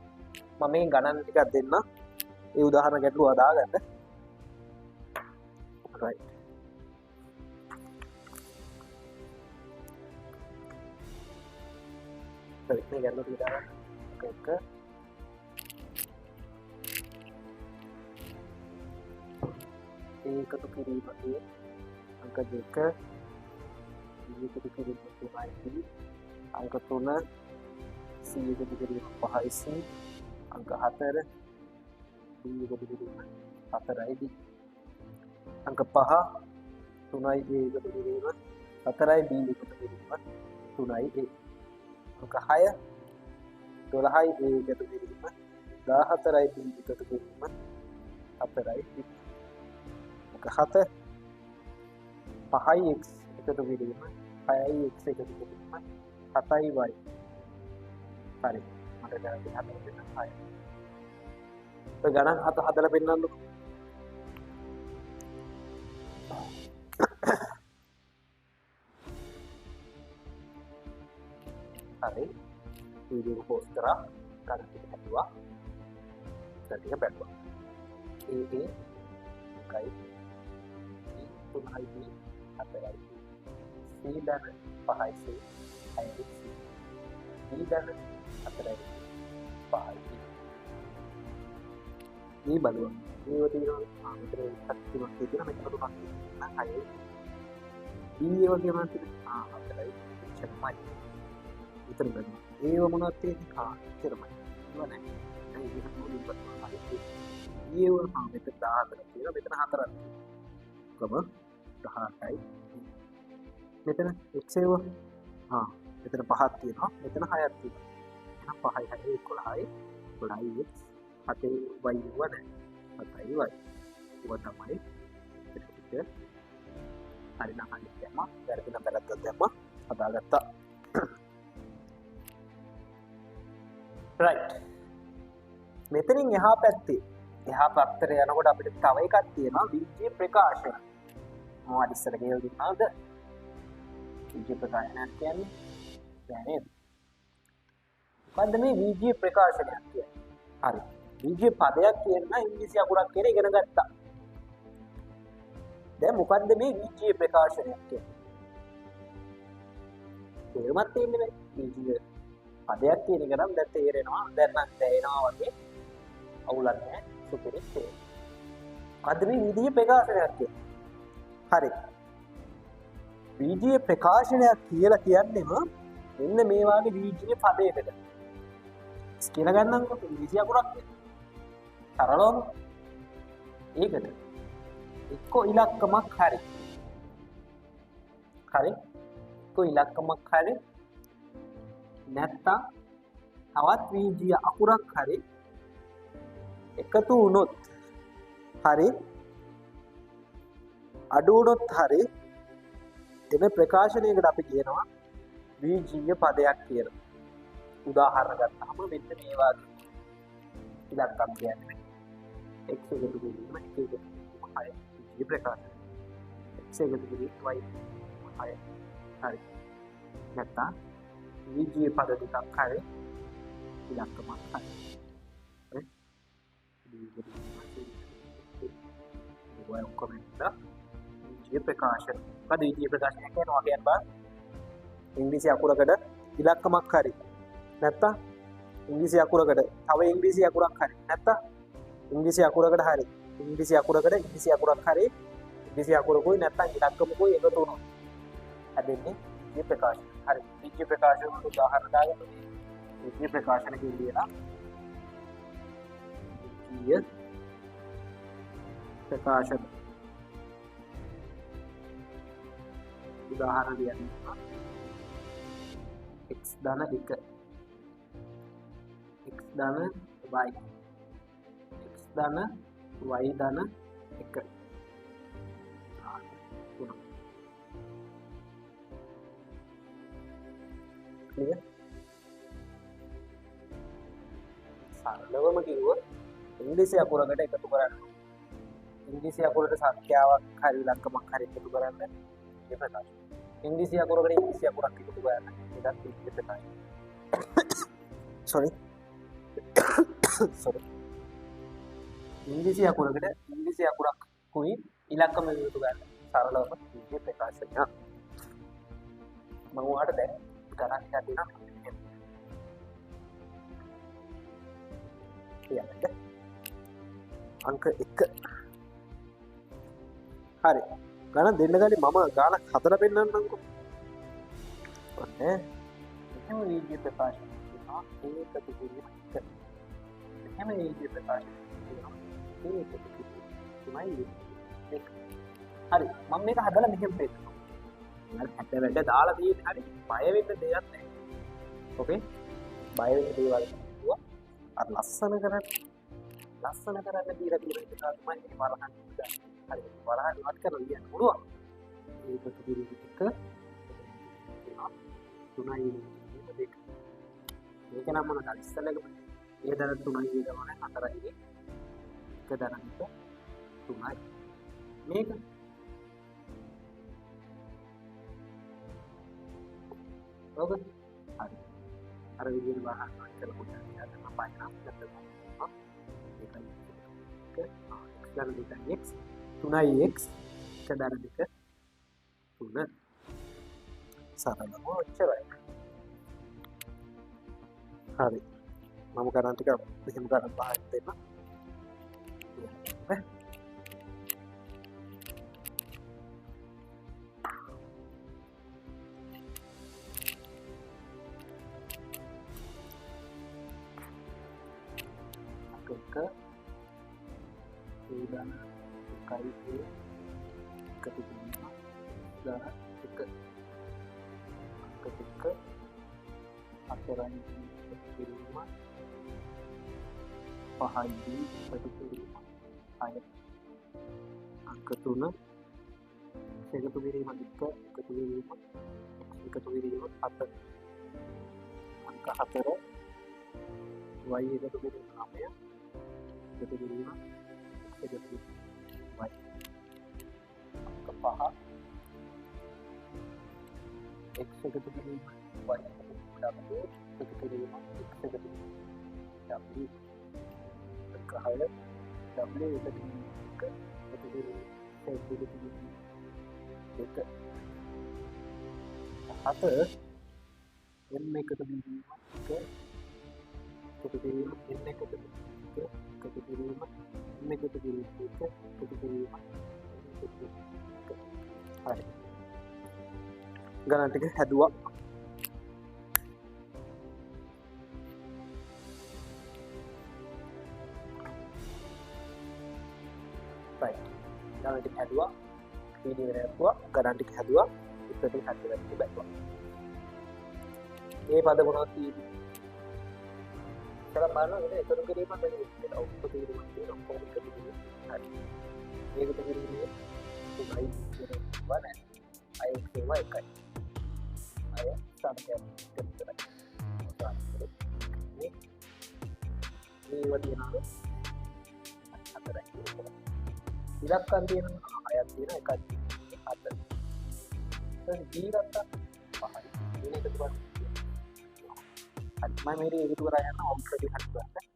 මම මේ ගණන් ටිකක් දෙන්න. ඒ උදාහරණ ගැටලුව හදාගන්න. රයිට්. හරි මේ ගැටලුව ටික දාගන්න. එක එකතු කිරීම A අංක 2 B එකතු කිරීම 3යි B අංක 3 C එකතු කිරීම 5යි C අංක 4 D එකතු කිරීම 4යි D අංක 5 3යි A එකතු කිරීම 4යි B එකතු කිරීම 3යි A අංක 6 12යි A එකතු කිරීම 14යි B එකතු කිරීම 4යි D අංක 7 5යි x එකතු කිරීම 6යි x එකතු කිරීම 7යි y. හරි. මට දැන් හදලා දෙන්න 6. ඔය ගණන් හත හදලා පෙන්නන්නකෝ. හරි. වීඩියෝ එක පෝස්ට් කරා. ගණන් ටික හැදුවා. දැන් ටික බැලුවා. A A 1යි B 3යි B 4යි B C ධන 5යි C 6යි C D ධන 4යි 5යි D. මේ බලුවා. මේව තියෙනවා. ආ මෙතන එකක් තුනක් තියෙනවා. මෙතන තුනක් තියෙනවා. 6යි B ඒ වගේ මොනවද තියෙන්නේ? ආ 4යි එච්චරමයි. මෙතන බලන්න. ඒව මොනවද තියෙන්නේ? ආ එච්චරමයි. ඒව නෑ. නෑ ඒක මුලින් බලන්න. හරි. ඒව ආ මෙතන 14 තියෙනවා. මෙතන 4ක් තියෙනවා. ඔක්කොම 18යි. මෙතන x ඒව ආ මෙතන 5ක් තියෙනවා. මෙතන 6ක් තියෙනවා. එහෙනම් 5යි 6යි 11යි 11යි x 7යි y ඒව නෑ. 7යි y. ඒව තමයි මෙතන ටික. හරි නම් හරි දැම්මා. වැරදි නම් වැරද්දක් දැම්මා. හදාගත්තා. රයිට්. මෙතනින් එහා පැත්තේ එහා පැත්තට යනකොට අපිට තව එකක් තියෙනවා වීජීය ප්‍රකාශන. මොකක්ද ඉස්සර කියලා දුන්නාද? වීජීය ප්‍රකාශනයක් කියන්නේ නෑ නේද? මොකද්ද මේ වීජීය ප්‍රකාශනයක් කියන්නේ? හරි. වීජීය පදයක් කියන නම් ඉංග්‍රීසි අකුරක් කියලා ඉගෙන ගත්තා. දැන් මොකද්ද මේ වීජීය ප්‍රකාශනයක් කියන්නේ? තේරුමක් තියෙන්නේ නෑ. වීජීය පදයක් කියන එක නම් දැන් තේරෙනවා. දැන් නම් දැනෙනවා වගේ අවුලක් නෑ. සුපිරි තේරෙනවා. මොකද්ද මේ වීජීය ප්‍රකාශනයක් කියන්නේ? හරි. වීජීය ප්‍රකාශනයක් කියලා කියන්නේම මෙන්න මේ වාගේ වීජීය පදයකට. කියලා ගන්නම්කො ඉංග්‍රීසි අකුරක් නේ. සරලවම ඒකට එක්ක ඉලක්කමක් හරි. හරි. එක්ක ඉලක්කමක් හරි නැත්තම් තවත් වීජීය අකුරක් හරි එකතු වුණොත් හරි අඩු වුණොත් හරි එන ප්‍රකාශනයකට අපි කියනවා වීජීය පදයක් කියලා. උදාහරණ ගත්තාම මෙන්න මේ වගේ ඉලක්කම් කියන්නේ x එකතු කිරීම 1 එකතු කිරීම 6 වීජීය ප්‍රකාශන. x එකතු කිරීම y 6 හරි. නැත්තම් විජ්ජේ පද දෙකක් හරි ඉලක්කමක් හරි. හරි. ඔය ඔක්කොම එකලා විජ්ජේ ප්‍රකාශන. මොකද විජ්ජේ ප්‍රකාශනය කියන්නේ ඔයා කියන්න බා ඉංග්‍රීසි අකුරකට ඉලක්කමක් හරි නැත්තම් ඉංග්‍රීසි අකුරකට තව ඉංග්‍රීසි අකුරක් හරි නැත්තම් ඉංග්‍රීසි අකුරකට හරි ඉංග්‍රීසි අකුරකට ඉංග්‍රීසි අකුරක් හරි ඉංග්‍රීසි අකුරකුයි නැත්තම් ඉලක්කමකුයි එකතු වුණොත් හැදෙන්නේ විජ්ජේ ප්‍රකාශන. හරි. විජ්ජේ ප්‍රකාශන වලට උදාහරණ දාගන්න. විජ්ජේ ප්‍රකාශන කියලා විජ්ජීය ප්‍රකාශන උදාහරණ ලියන්න. x ධන 1 x ධන y x ධන y ධන 1 3. ක්ලියර්? සරලවම කිව්වොත් ඉංග්‍රීසි අකුරකට එකතු කරන්න. ඉංග්‍රීසි අකුරට සංඛ්‍යාවක් හරි ඉලක්කමක් හරි එකතු කරන්න ඒ ප්‍රකාශය. ඉංග්‍රීසි අකුරකට ඉංග්‍රීසි අකුරක් එකතු කරන්න ඒකත් ඉංග්‍රීසි ප්‍රකාශය. සෝරි. සෝරි. ඉංග්‍රීසි අකුරකට ඉංග්‍රීසි අකුරක් කුයි ඉලක්කම එකතු කරන්න සරලවම ඉංග්‍රීසි ප්‍රකාශනයක්. මම ඔයාලට දැන් ගණන් ටිකක් දෙනවා. කියන්න. අංක 1. හරි. ගණන් දෙන්න කලින් මම ගානක් හදලා පෙන්නන්නම්කෝ. ඔන්න එහෙම වීඩියෝ ප්‍රකාශන තියෙනවා ඒ එකතු කිරීම 1. එහෙම වීඩියෝ ප්‍රකාශන තියෙනවා ඒ එකතු කිරීම 3යි 2. හරි. මම මේක හදලා මෙහෙම පෙන්නනවා. හරි හැට වැඩ දාලා තියෙන්නේ. හරි. බය වෙන්න දෙයක් නැහැ. ඕකේ? බය වෙන්න දේවල් කිව්වා. අර ලස්සන කරන්න ලස්සන කරන්න දීලා තියෙන එක තමයි මේ වරහන් දාන්නේ. හරි. වරහන් ඉවත් කරලා ලියන්න පුළුවන්. ඒ එකතු කිරීම 1 3යි 2. මේක නම් මොනවද ඉස්සෙල්ලකම ඒ දර 3යි ඒ දර 4යි 1 දර 2 3යි. මේක ඔක හරි. අර විදිහට වරහන් ඉවත් කරලා පොඩ්ඩක් ලියන්න පයින්නවා. නැත්නම් ඒකයි 1 x දර 2 x 3යි x 1 දර 2 3. සරලව ඔච්චරයි. හරි. මම ගණන් ටික මෙහෙම ගණන් පහක් දෙන්න. අංක 1 ඒ ධන 1යි ඒ එකතු කිරීම ධන 1 අංක 2 4යි එකතු කිරීම 5යි එකතු කිරීම 6 අංක 3 එකතු කිරීම 2 එකතු කිරීම එකතු කිරීම 7 අංක 4 y එකතු කිරීම 9 එකතු කිරීම x එකතු කිරීම y අංක 5 x එකතු කිරීම y එකතු කිරීම w එකතු කිරීම x එකතු කිරීම w අංක 6 w එකතු කිරීම 1 එකතු කිරීම x එකතු කිරීම 2 7 m එකතු කිරීම 1 එකතු කිරීම n එකතු කිරීම 1 එකතු කිරීම m එකතු කිරීම 1 එකතු කිරීම n එකතු කිරීම 1. හරි. ගණන් ටික හැදුවා. රයිට්. ගණන් ටික හැදුවා. වීඩියෝ එක නැවතුවා. ගණන් ටික හැදුවා. උත්තර ටික හදලා ටික බැලුවා. මේ පද මොනවද තියෙන්නේ? ඉතල බලනවා වෙන එකතු කිරීමක් වෙන විදිහට ඔක්කොම කිරීමක් තියෙන ඔක්කොම එකතු කිරීම. හරි. මේක එකතු කිරීමේ 3යි කියන ඒවා නෑ. අය ඒවා එකයි. අය සංඛ්‍යා දෙක විතරයි. මේ මේවා තියෙනවා හතරයි කියලා. ඉලක්කම් තියෙනවා හයක් තියෙනවා එකක් තියෙනවා හතර. ඊට B ගත්තා පහයි. වෙන එකතු කරන්න. හරි මම මේ ටික එකතු කරා යන්න ඔබ්ජෙක්ට් ටික හරි බලන්න.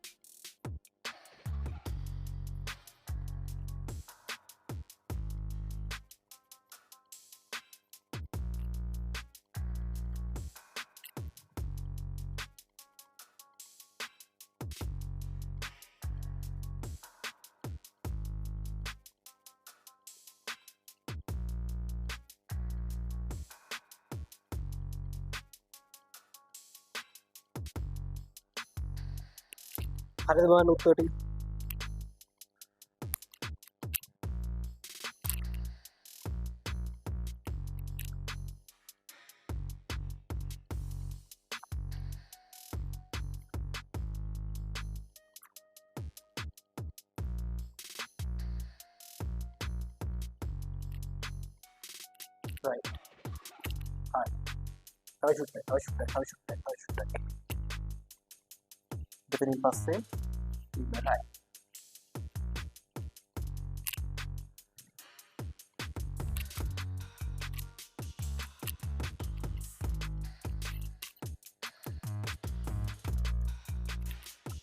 හරිද බලන්න උත්තර ටික. Right. හරි. තව චුට්ටයි, තව චුට්ටයි, තව චුට්ටයි, තව චුට්ටයි. දෙතනින් පස්සේ ඉවරයි.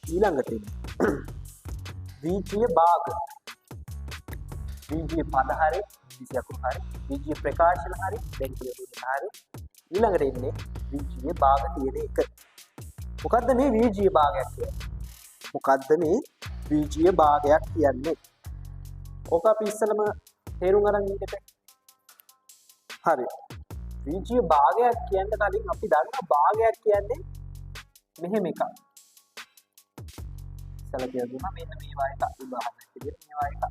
ඊළඟට වීජීය භාග. වීජීය පද හරි, ඉංග්‍රීසි අකුරු හරි, වීජීය ප්‍රකාශන හරි, දැන් කියපු එක හරි. ඊළඟට එන්නේ වීජීය භාග කියන එක. මොකද්ද මේ වීජීය භාගයක් කියන්නේ? මොකද්ද මේ වීජීය භාගයක් කියන්නේ? ඕක අපි ඉස්සෙල්ලම තේරුම් අරන් ඉන්නට. හරි. වීජීය භාගයක් කියන්න කලින් අපි දන්නා භාගයක් කියන්නේ මෙහෙම එකක්. ඉස්සෙල්ලා කියලා දුන්නා මෙන්න මේවා එකක් උදාහරණයක් විදිහට මේවා එකක්.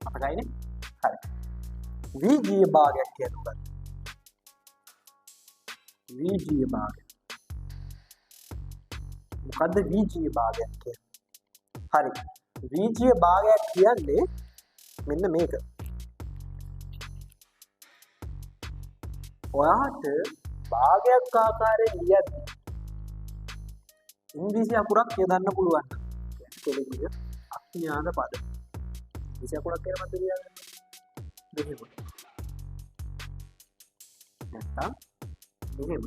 මතකයිනේ? හරි. වීජීය භාගයක් කියන්නේ මොකද්ද? වීජීය භාගය. මොකද්ද වීජීය භාගයක් කියන්නේ? හරි. වීජීය භාගයක් කියන්නේ මෙන්න මේක. ඔයාට භාගයක් ආකාරයෙන් ලියද්දි ඉංග්‍රීසි අකුරක් යොදන්න පුළුවන්. කියන්නේ කෙලින්ම අඥාන පද. ඉංග්‍රීසි අකුරක් කියලා මත ලියන්න. මෙහෙම. නැත්තම් මෙහෙම.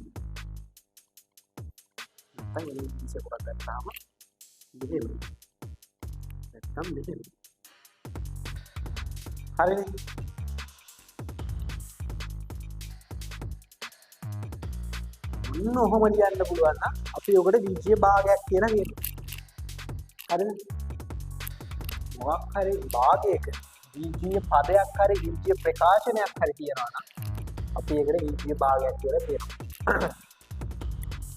නැත්තම් ඉංග්‍රීසි අකුරක් ගත්තාම මෙහෙම. නැත්තම් මෙහෙම. හරිනේ. ඔන්න ඔහොම ලියන්න පුළුවන් නම් අපි ඔකට වීජීය භාගයක් කියලා කියනවා. හරිද? මොකක් හරි භාගයක වීජීය පදයක් හරි වීජීය ප්‍රකාශනයක් හරි තියනවා නම් අපි ඒකට වීජීය භාගයක් කියලා කියනවා.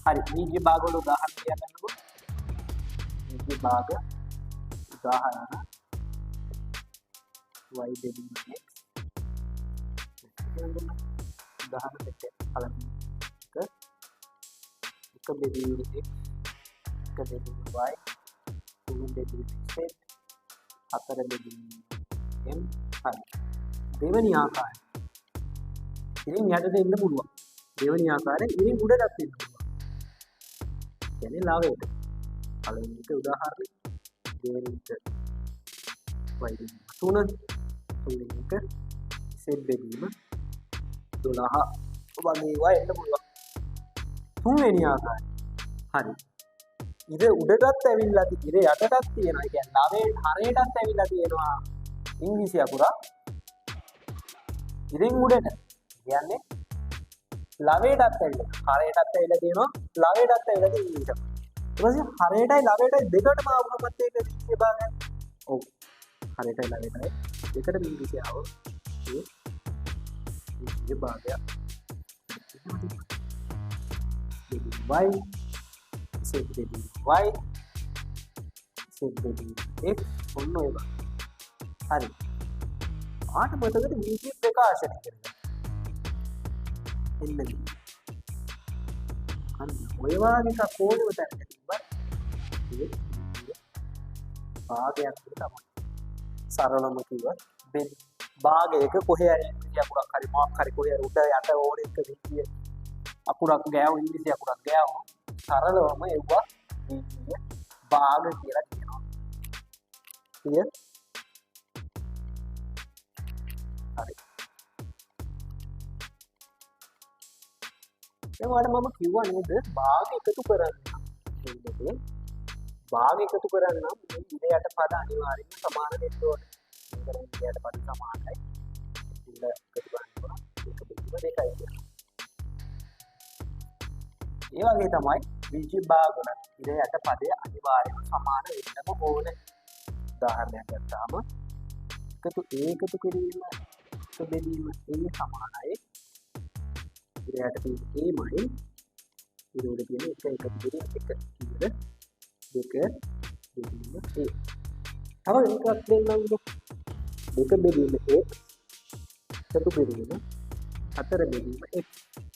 හරි, වීජීය භාග වල උදාහරණ කියන්නකෝ. වීජීය භාග උදාහරණ y බෙදීම x උදාහරණ සෙට් එක පළවෙනි එක එක බෙදීම x එක බෙදීම y තුන බෙදීම z හතර බෙදීම m. හරි. දෙවෙනි ආකාරය ඉතින් යටට එන්න පුළුවන්. දෙවෙනි ආකාරය ඉතින් උඩටත් එන්න පුළුවන්. කියන්නේ ලාභයට. පළවෙනි එක උදාහරණය, දෙවෙනි එක y බෙදීම 3, තුන්වෙනි එක z බෙදීම 12 වගේ ඒවා එන්න පුළුවන්. තුන්වෙනි ආකාරය. හරි. ඉර උඩටත් ඇවිල්ලා ඉර යටටත් තියෙනවා. ඒ කියන්නේ ලාභයේ හරයටත් ඇවිල්ලා තියෙනවා ඉංග්‍රීසි අකුරක්. ඉරින් උඩට. කියන්නේ ලවයටත් ඇවිල්ලා හරයටත් ඇවිල්ලා තියෙනවා, ලවයටත් ඇවිල්ලා තියෙන ඉංග්‍රීසි අකුර. ඊට පස්සේ හරයටයි ලවයටයි දෙකටම ආවමත් ඒක වීජීය භාගයක්. ඔව්. හරයටයි ලවයටයි දෙකටම ඉංග්‍රීසි ආවොත් ඒ වීජීය භාගයක්. බෙදීම y z බෙදීම y z බෙදීම x ඔන්න ඔය වගේ. හරි. ආට මතකද වීජීය ප්‍රකාශන කියලා? එන්න මේ. අන්න ඔය වගේ එකක් ඕනෙම තැනක තිබ්බත් ඒ භාගයක් තමයි. සරලම කිව්වොත් භාගයක කොහේ හරි ඉංග්‍රීසි අකුරක් හරි මොකක් හරි කොහේ හරි උඩ යට ඕන එක වීජීය අකුරක් ගෑවු ඉංග්‍රීසි අකුරක් ගෑවු සරලවම එව්වා වීජීය භාග කියලා කියනවා. ක්ලියර්? හරි. දැන් ඔයාලට මම කිව්වා නේද භාග එකතු කරන්න. එන්නේ භාග එකතු කරන්න නම් මේ ඉර යට පද අනිවාර්යයෙන්ම සමාන වෙන්න ඕනේ. මේක නම් ඉර යට පද සමානයි. ඉර එකතු කරන්න ඕන. ඒක බෙදීම 2යි කියලා. ඒ වගේ තමයි විජිභාග වල ඉර යට පදය අනිවාර්යයෙන්ම සමාන වෙන්නම ඕනේ. උදාහරණයක් ගත්තාම එකතු A එකතු කිරීම එක බෙදීම A සමානයි. ඉර යට තියෙන A මයි ඉර උඩ තියෙන එක එකතු කිරීම 1 කියලා 2 බෙදීම A. තව එකක් දෙන්නම්කෝ. 2 බෙදීම x එකතු කිරීම 4 බෙදීම x.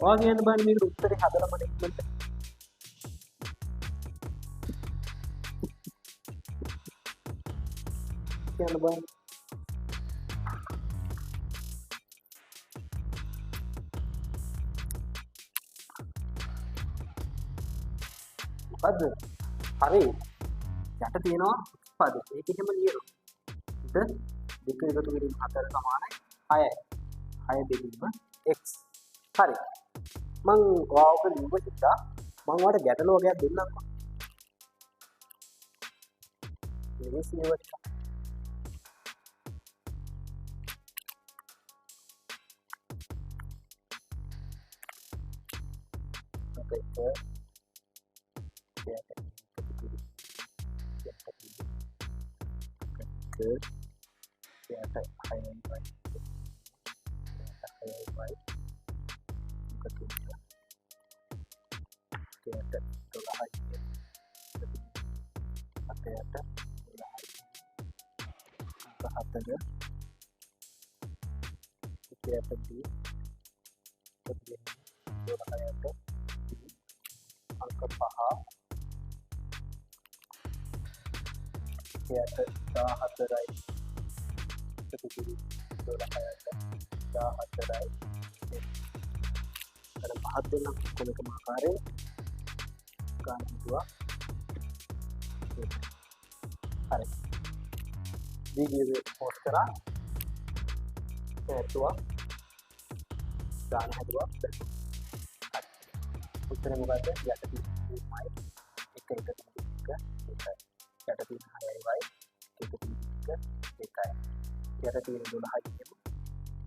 ඔයා කියන්න බෑනේ මේකට උත්තරේ හදලම ඉක්මනට. කියන්න බෑනේ. මොකද්ද? හරි. යට තියෙනවා x පද. ඒක එහෙම ලියනවා. ඊට 2 එකතු කිරීම 4 සමානයි 6යි. 6 බෙදීම x. හරි. මං ඔයාව ලිව්ව හින්දා මං ඔයාලට ගැටලුව වගේක් දෙන්නම්කෝ. මේ සියව ටික. එක යට 6යි y යට 6යි y එකතු යට 12යි 7 යට 12යි 4 යට b එකතු 12 යට b අංක 5 යට 14යි එකතු කිරීම 12යට 14යි. අර පහක් දෙන්නම් ඔක්කොම එකම ආකාරයෙන් ගන්න හිතුවා. හරි. වීඩියෝ එක පෝස්ට් කරා. හැදුවා. ගාන හැදුවා. බැලුවා. හරි. උත්තරේ මොකද්ද? යට තියෙන 3යි 1 එකතු 1 2යි. යට තියෙන 6යි y එකතු 1 2යි. යට තියෙන 12යි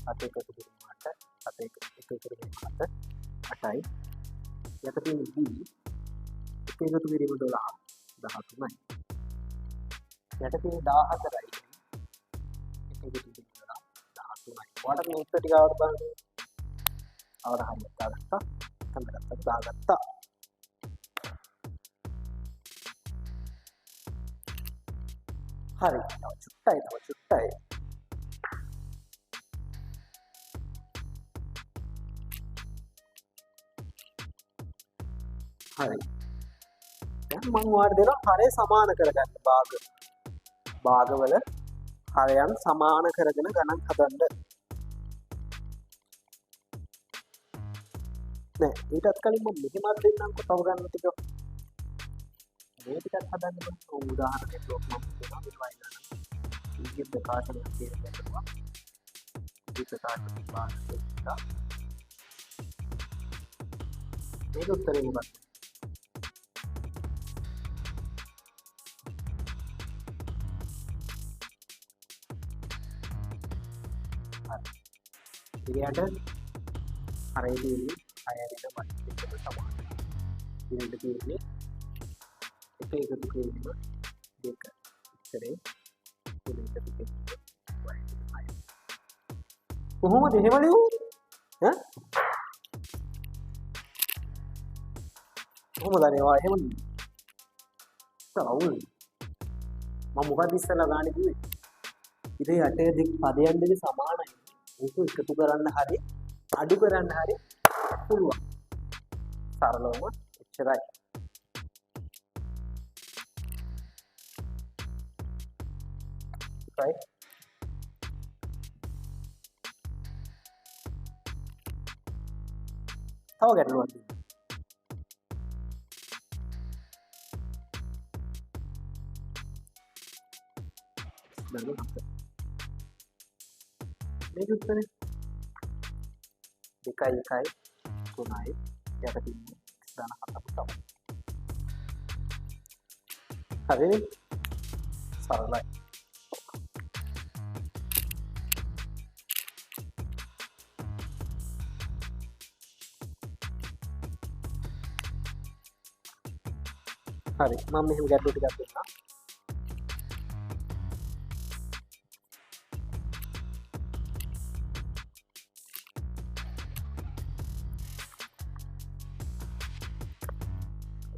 7 එකතු කිරීම 8 7 එක එකතු කිරීම 7 8යි. යට තියෙන b එක එකතු කිරීම 12 13යි. යට තියෙන 14යි එක එකතු කිරීම 12 13යි. ඔයාලට මේ උත්තර ටික ආවට බලන්න. ආවට හරියට දාගත්තා. තමයි ගත්තා දාගත්තා. හරි. තව චුට්ටයි තව චුට්ටයි. හරි. දැන් මං ඔයාලට දෙනවා හරය සමාන කරගන්න භාග. භාගවල හරයන් සමාන කරගෙන ගණන් හදන්න. නෑ ඊටත් කලින් මම මෙහෙමත් දෙන්නම්කෝ තව ගන්න ටික. මේ ටිකත් හදන්න බෑ. ඔව් උදාහරණයක් මම දෙනවා මේවයි ගණන්. ඊගේ ප්‍රකාශනයක් කියලා ගැටලුවක්. ඊගේ ප්‍රකාශන භාග දෙකක්. මේක උත්තරේ මොකක්ද? ඉරියට හරේ තියෙන්නේ 6 වෙන y දෙකම සමානයි. ඉරියට තියෙන්නේ එක එකතු කිරීම 2 උත්තරේ 3 එකතු කිරීම y 6. කොහොමද එහෙම ලිව්වේ? ඈ කොහොමද අනේ ඔයා එහෙම ලිව්වේ? අවුල්. මම මොකක්ද ඉස්සෙල්ලා ගානේ කිව්වේ? ඉතින් යටේ දෙක පදයන් දෙක සමානයි. ඒක එකතු කරන්න හරි අඩු කරන්න හරි පුළුවන්. සරලවම එච්චරයි. right? තව ගැටලුවක් තියෙනවා. බලමු අපිට. මේක උත්තරේ 2 1 3යි යට තියෙන්නේ x ධන 7 තමයි. හරිනේ? සරලයි. හරි මම මෙහෙම ගැටලු ටිකක් දෙන්නම්.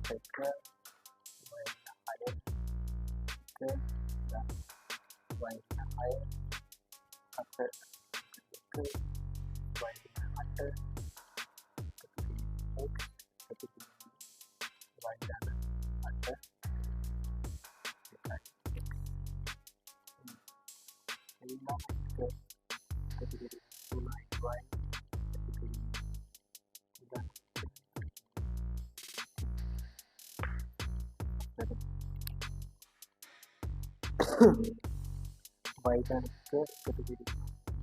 එක y 6 එක y 6 7 2 y 8 x y ධන 8 2 x එන්න එක 3 y ධන y ධන 1 එකතු කිරීම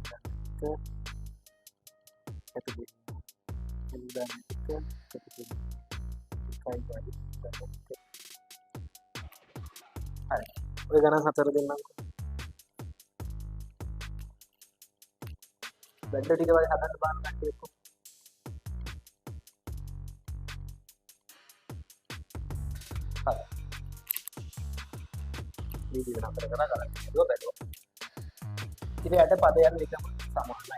ධන 1 එකතු කිරීම m ධන 1 එකතු කිරීම 1 y ධන 1. හරි. ඔය ගණන් හතර දෙන්නම්කෝ. වැඩ ටික වගේ හදන්න බලන්න කට්ටිය ඔක්කොම. හරි. මේ විදිහට නතර කරලා ගණන් හදුවා බැලුවා. ඉතින් යට පදයන් දෙකම සමානයි.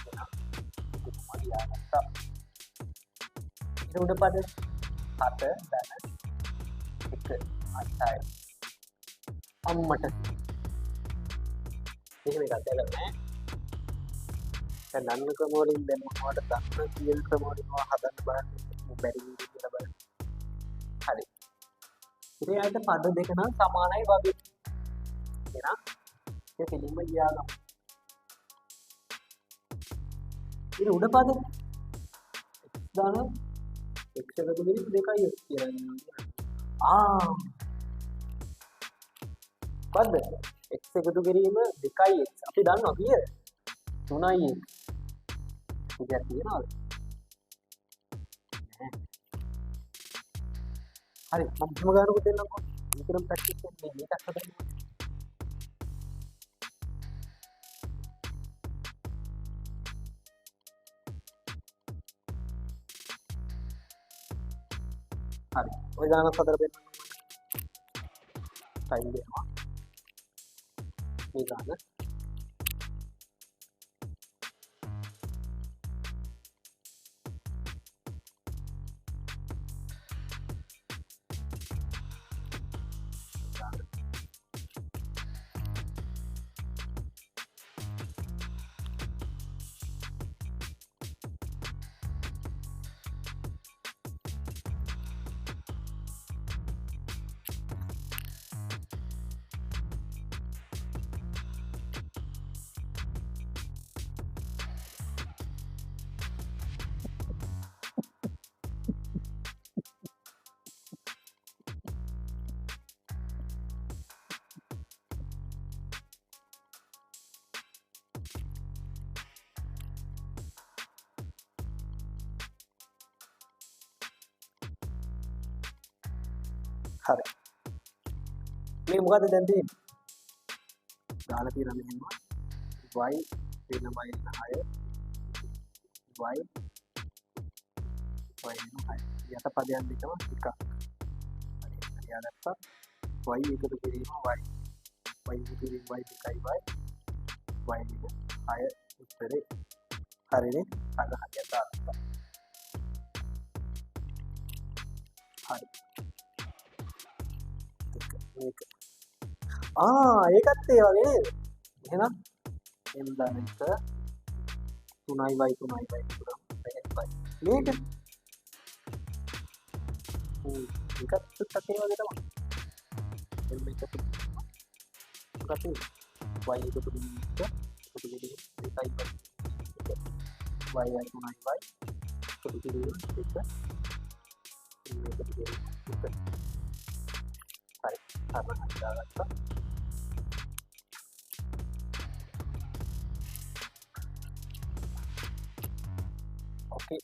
එහෙනම් කොහොම ලියාගත්තා. ඊට උඩ පද 7 ධන 1 8යි. අම්මට එහෙම එකක් දැකලා නෑ. දැන් දන්න ක්‍රම වලින් දැන් මම ඔයාලට දන්න කියන ක්‍රම වලින් ඔයා හදන්න බලන්න බැරි වේද කියලා බලන්න. හරි. ඉතින් යට පද දෙක නම් සමානයි වගේ. එහෙනම් ඒක කෙලින්ම ලියාගමු. ඊට උඩ පද x ධන x එකතු කිරීම 2x කියලා එනවා. ආ මොකද්ද? x එකතු කිරීම 2x අපි දන්නවා කීයද? 3x. ඉතින් තියනවද? නෑ. හරි මම එහෙම ගන්නකො දෙන්නම්කෝ. විතරම ප්‍රැක්ටිස් කරන්න මේකත් හදන්න. හරි. ඔය ගානත් හතර දෙන්නම් මම. ටයිම් දෙනවා. මේ ගාන හරි. මේ මොකද්ද දැන් තියෙන්නේ? දාලා තියෙනවා මෙහෙම y වෙන y 6 y y 6 යට පදයන් දෙකම එකක්. හරි. ලියාගත්තා. y එකතු කිරීම y y එකතු කිරීම y 2යි y y 6 උත්තරේ. හරිනේ? අර හරියට දාගත්තා. හරි. මේක ආ ඒකත් ඒ වගේ නේද? එහෙනම් m ධන 1 3y 3y 3 y මේක ඒකත් චුට්ටක් ඒ වගේ තමයි. m එක මොකක්ද y එකතු කිරීම එක එකතු කිරීම 2යි y y 3y එකතු කිරීම 2 m එකතු කිරීම 1. හරි. හරි හදාගත්තා. ඕකේ.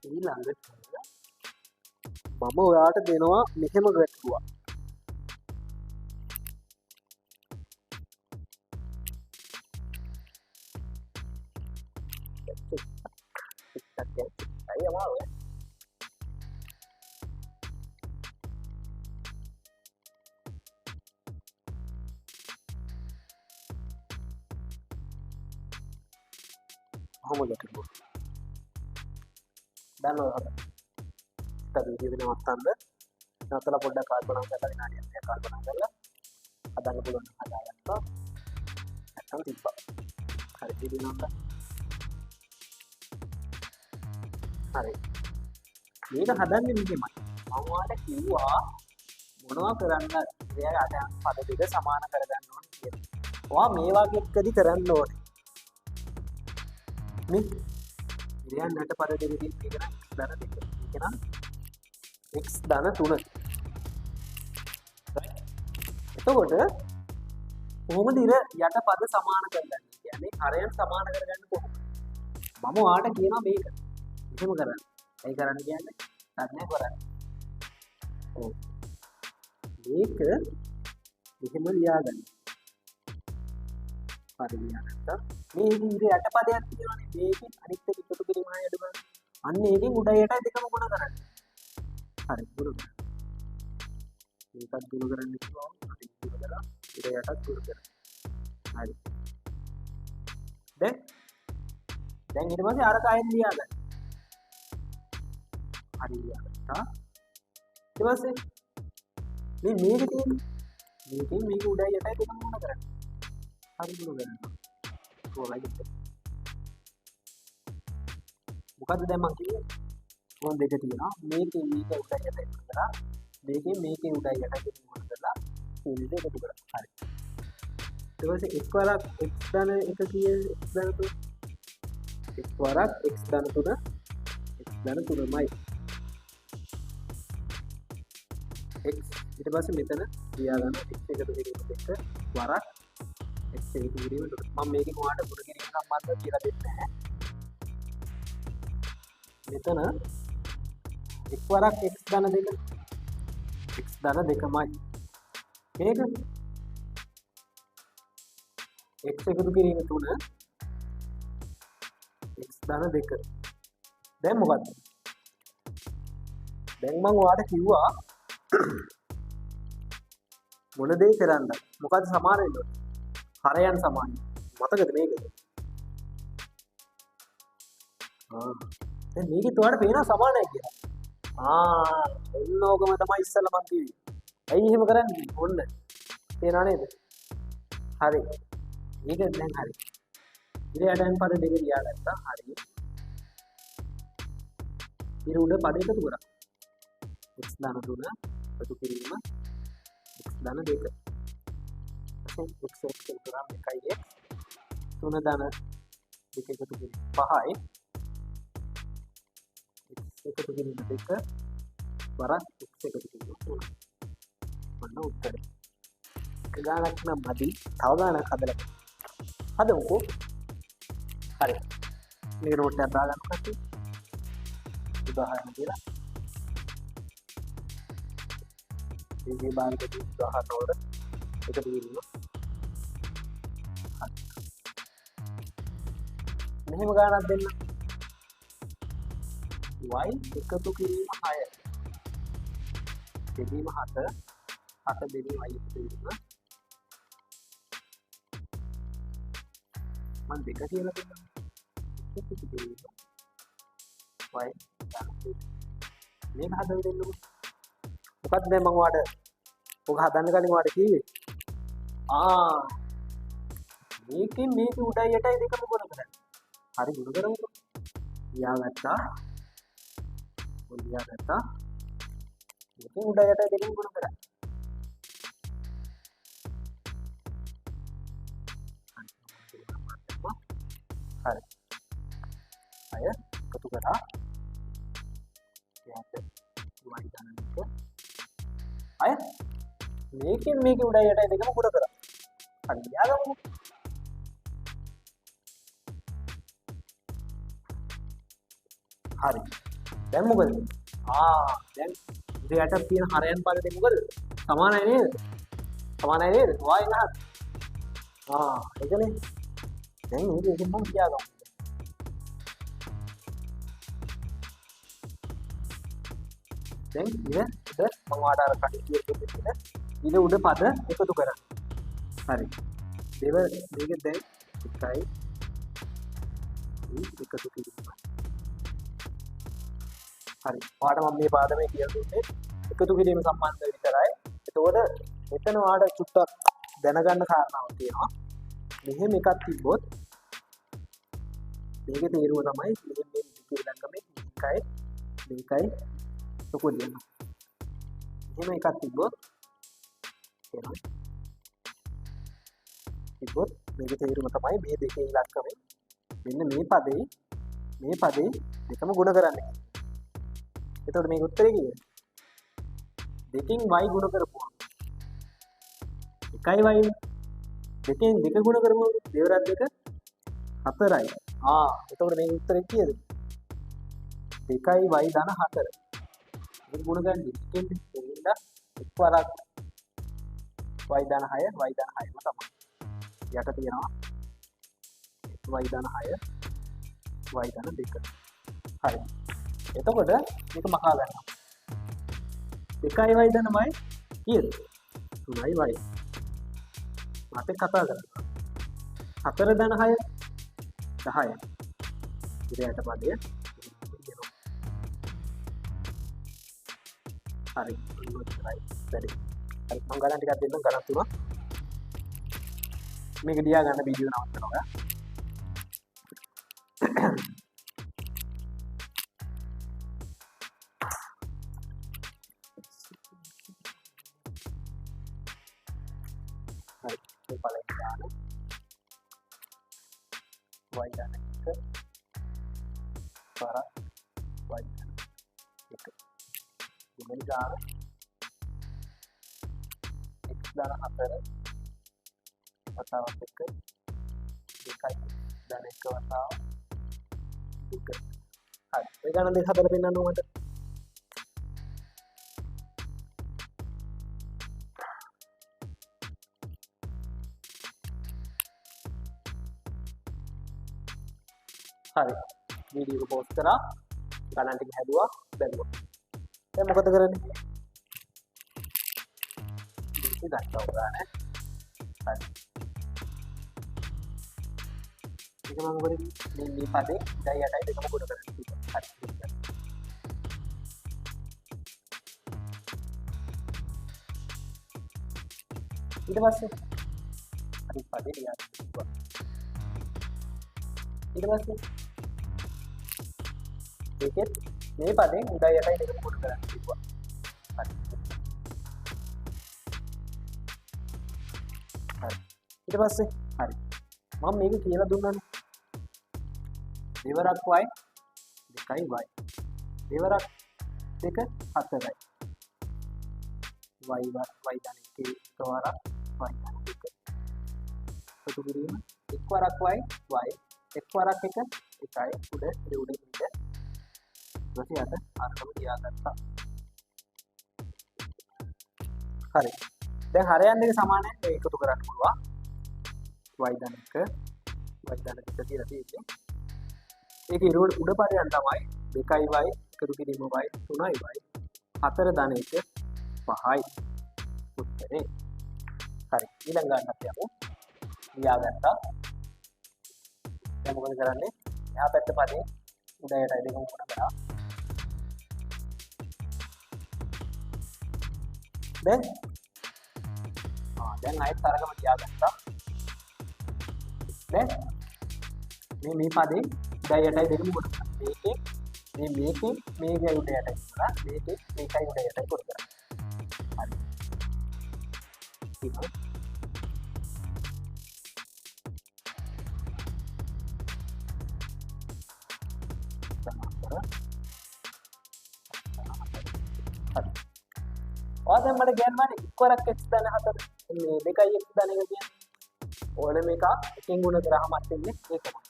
ඊළඟට මම ඔයාට දෙනවා මෙහෙම ගැටලුවක්. ඇයි අමාරු ඈ? කොහොම ගැටලුවක්? දන්නවද? තව වීඩියෝ එක නවත්තන්න. නවත්තලා පොඩ්ඩක් කල්පනා කරලා විනාඩියක් දෙකක් කල්පනා කරලා හදන්න පුළුවන් නම් හදාගත්තා. නැත්තම් තිබ්බා. හරි වීඩියෝ නවත්තන්න. හරි. මේක හදන්නේ මෙහෙමයි. මම ඔයාලට කිව්වා මොනවා කරන්නත් එයාගේ අට පද දෙක සමාන කරගන්න ඕනේ කියලා. ඔයා මේ වගේ එකදී කරන්න ඕනේ. මේ ඉරයන් අට පද දෙක තියෙන එක නම් x ධන 2. මේක නම් x ධන 3. right. එතකොට කොහොමද ඉර යට පද සමාන කරගන්නේ? කියන්නේ හරයන් සමාන කරගන්න කොහොමද? මම ඔයාලට කියනවා මේක. එහෙම කරන්න. ඇයි කරන්න කියන්නේ? දන්නේ කරන්න. ඔව්. මේක මෙහෙම ලියාගන්න. හරි ලියාගත්තා. මේ ඉර යට පදයක් තියෙනවානේ. මේකෙන් අනිත් එක එකතු කිරීම හය අඩු ගන්න. අන්න ඒකෙන් උඩ යටයි දෙකම ගුණ කරන්න. හරි ගුණ කරන්න. මේකත් ගුණ කරන්න කිව්වම හරි ගුණ කරලා ඉර යටත් ගුණ කරන්න. හරි. දැන් ඊට පස්සේ අරක ආයෙත් ලියාගන්න. හරි ලියාගත්තා. ඊට පස්සේ මේ මේක තියෙන්නේ. මේකෙන් මේක උඩයි යටයි දෙකම ගුණ කරන්න. හරි ගුණ කරන්න. ඔයාලා මොකද්ද දැන් මං කිව්වේ? මොන දෙක තියෙනවා. මේකෙන් මේක උඩයි යටයි ගුණ කරලා මේකෙන් මේකේ උඩයි යටයි දෙකම ගුණ කරලා මේ විදිහට එකතු කරා. හරි. ඊට පස්සේ එක් වරක් x ධන 1 කිය x ධන 3 එක් වරක් x ධන 3 x ධන 3මයි. x ඊට පස්සේ මෙතන ලියා ගන්න x එකතු කිරීම දෙක වරක් x එකතු කිරීම තුන. මම මේකෙන් ඔයාලට ගුණ කිරීම සම්බන්ධව කියලා දෙන්නේ නැහැ. මෙතන එක් වරක් x ධන 2 x ධන 2මයි. මේක x එකතු කිරීම 3 x ධන 2. දැන් මොකද්ද? දැන් මම ඔයාලට කිව්වා මොන දේ කරන්නද? මොකද්ද සමාන වෙන්න ඕනේ? හරයන් සමානයි. මතකද මේක? ආ දැන් මේකෙත් ඔයාලට පේනවා සමානයි කියලා. ආ ඔන්න ඕකම තමයි ඉස්සෙල්ලා මං කිව්වේ. ඇයි එහෙම කරන්නේ? ඔන්න පේනව නේද? හරි. මේක දැන් හරි. ඉර යටෙන් පද දෙක ලියාගත්තා. හරි. ඉර උඩ පද එකතු කරා. x ධන 3 එකතු කිරීම x ධන 2. x x එකතු කරාම 1යි x 3 ධන 2 එකතු කිරීම 5යි x එකතු කිරීම 2 වරක් x එකතු කිරීම 3. ඔන්න උත්තරේ. එක ගානක් නම් මදි. තව ගානක් හදලා හදමුකෝ. හරි. මේක නෝට් එකක් දාගන්න කට්ටිය. උදාහරණ කියලා. මේ භාවිත උදාහරණ වලට එකතු කිරීම. හරි. මෙහෙම ගානක් දෙන්න. y එකතු කිරීම 6 බෙදීම 7 7 බෙදීම y එකතු කිරීම මම දෙක කියලා දෙන්නම්. එකතු කිරීම y ධන 2. මේක හදලා දෙන්නකෝ. මොකක්ද දැන් මම ඔයාලට ඔක හදන්න කලින් ඔයාලට කිව්වේ? ආ මේකෙන් මේක උඩයි යටයි දෙකම ගුණ කරන්න. හරි ගුණ කරමුකෝ. ලියාගත්තා. ඔය ලියාගත්තා. මේකෙන් උඩයි යටයි දෙකම ගුණ කරන්න. හරි. අය එකතු කරා. එයාට y ධන 2. අය මේකෙන් මේක උඩයි යටයි දෙකම ගුණ කරා. හරි ලියාගමු. හරි. දැන් මොකද? දැන් ඉර යට තියෙන හරයන් පද දෙක මොකද? සමානයි නේද? සමානයි නේද? ඔයා එන ඒකනේ. දැන් මේක එකෙන් මම කියාගමු. දැන් ඉර උඩ මම ඔයාලට අර කලින් කියපු විදිහට ඉර උඩ පද එකතු කරන්න. හරි. දෙව මේක දැන් 1යි එකතු කිරීම. හරි. ඔයාලට මම මේ පාඩමේ කියලා දුන්නේ එකතු කිරීම සම්බන්ධ විතරයි. එතකොට මෙතන ඔයාලට චුට්ටක් දැනගන්න කාරණාවක් තියෙනවා. මෙහෙම එකක් තිබ්බොත් මේකේ තේරුම තමයි මෙහෙම මේ දෙකේ ඉලක්කමේ 1යි 2යි ලොකු දෙනවා. එහෙම එකක් තිබ්බොත් තේරෙනවද? තිබ්බොත් මේකේ තේරුම තමයි මේ දෙකේ ඉලක්කමේ මෙන්න මේ පදේ දෙකම ගුණ කරන්න කියන්නේ. එතකොට මේක උත්තරේ කීයද? දෙකෙන් y ගුණ කරපුවම 1යි y දෙකෙන් දෙක ගුණ කරපුවම දෙවරක් දෙක 4යි. එතකොට මේක උත්තරේ කීයද? 2යි y ධන 4. මේක ගුණ ගන්න දෙකෙන් ඒ හින්දා එක් වරක් y ධන 6 y ධන 6ම තමයි. යට තියෙනවා y ධන 6 y ධන 2. හරි. එතකොට මේක මකා ගන්නවා. 2යි y ධන y කීයද? 3යි y. මාත් එක්ක කතා කරන්න. 4 ධන 6 10. ඉර යට පදය එනවා. හරි. ඉවරයි. වැඩි. හරි මම ගණන් ටිකක් දෙන්නම් ගණන් තුනක්. මේක ලියා ගන්න වීඩියෝ නවත්තනවා. හරි මේ පළවෙනි ගාන y ධන 1 වරක් y ධන 1. දෙවෙනි ගාන x ධන 4 වතාවක් 1 2යි ධන 1 වතාව 2. හරි ඔය ගණන් දෙක හදලා පෙන්නන්න මට. හරි වීඩියෝ එක පෝස්ට් කරා ගණන් ටික හැදුවා බැලුවා. දැන් මොකද කරන්නේ? මේක දක්වව ගන්න. හරි. මේක මම මොකද මේ මේ පදේ 2යි 8යි දෙකම ගුණ කරන්න කිව්වා. හරි. ඊට පස්සේ අනිත් පදේ ලියන්න කිව්වා. ඊට පස්සේ ඒකෙත් මේ පදෙන් 2යි 8යි දෙකම ගුණ කරන්න කිව්වා. හරි. හරි. ඊට පස්සේ හරි. මම මේක කියලා දුන්නානේ. දෙවරක් y 2යි y. දෙවරක් 2 4යි. y y ධන 1 එකවරක් y ධන 2. එකතු කිරීම එක් වරක් y y එක් වරක් 1 1යි උඩ ඉර උඩ ඉඳ ඊට පස්සේ යට අරකම තියාගත්තා. හරි. දැන් හරයන් දෙක සමානයි මේ එකතු කරන්න පුළුවන්. y ධන 1 y ධන 2 කියලා තියෙන්නේ. ඒක ඉර උඩ පදයන් තමයි 2යි y එකතු කිරීම y 3යි y 4 ධන 1 5යි උත්තරේ. හරි. ඊළඟ ගන්නත් යමු. ලියාගත්තා. දැන් මොකද කරන්නේ? එහා පැත්ත පදේ උඩ යටයි දෙකම ගුණ කරා. දැන් දැන් ආයෙත් අරගම ලියාගත්තා. දැන් මේ මේ පදේ උඩ යටයි දෙකම ගුණ කරා. මේකේ මේ මේකේ මේකයි උඩ යටයි කරා. මේකේ මේකයි උඩ යටයි ගුණ කරා. හරි. තියෙනවා. හරි. ඔයා දැන් මට කියන්න බෑනේ එක් වරක් x ධන 4 මේ 2යි x ධන 1 කියන්නේ. ඕනම එකක් එකෙන් ගුණ කරාම මට එන්නේ ඒකමයි.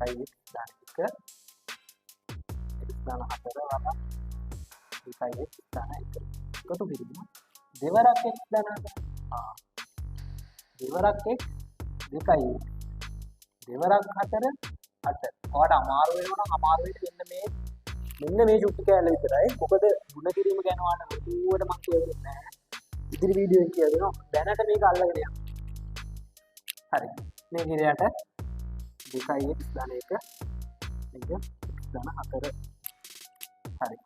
2යි x ධන 1 x ධන 4 වරක් 2x ධන 1 එකතු කිරීම දෙවරක් x ධන 4 දෙවරක් x 2x දෙවරක් 4 8. ඔයාලට අමාරු වෙනවා නම් අමාරු වෙන්නේ මෙන්න මේ චුට්ටි කෑල්ල විතරයි. මොකද ගුණ කිරීම ගැන ඔයාලට ලොකුවට මං කියලා දෙන්නේ නැහැ. ඉදිරි වීඩියෝ එකේ කියලා දෙනවා. දැනට මේක අල්ලගෙන යන්න. හරි. මේ ඉරයට 2x ධන 1 මේක x ධන 4. හරි.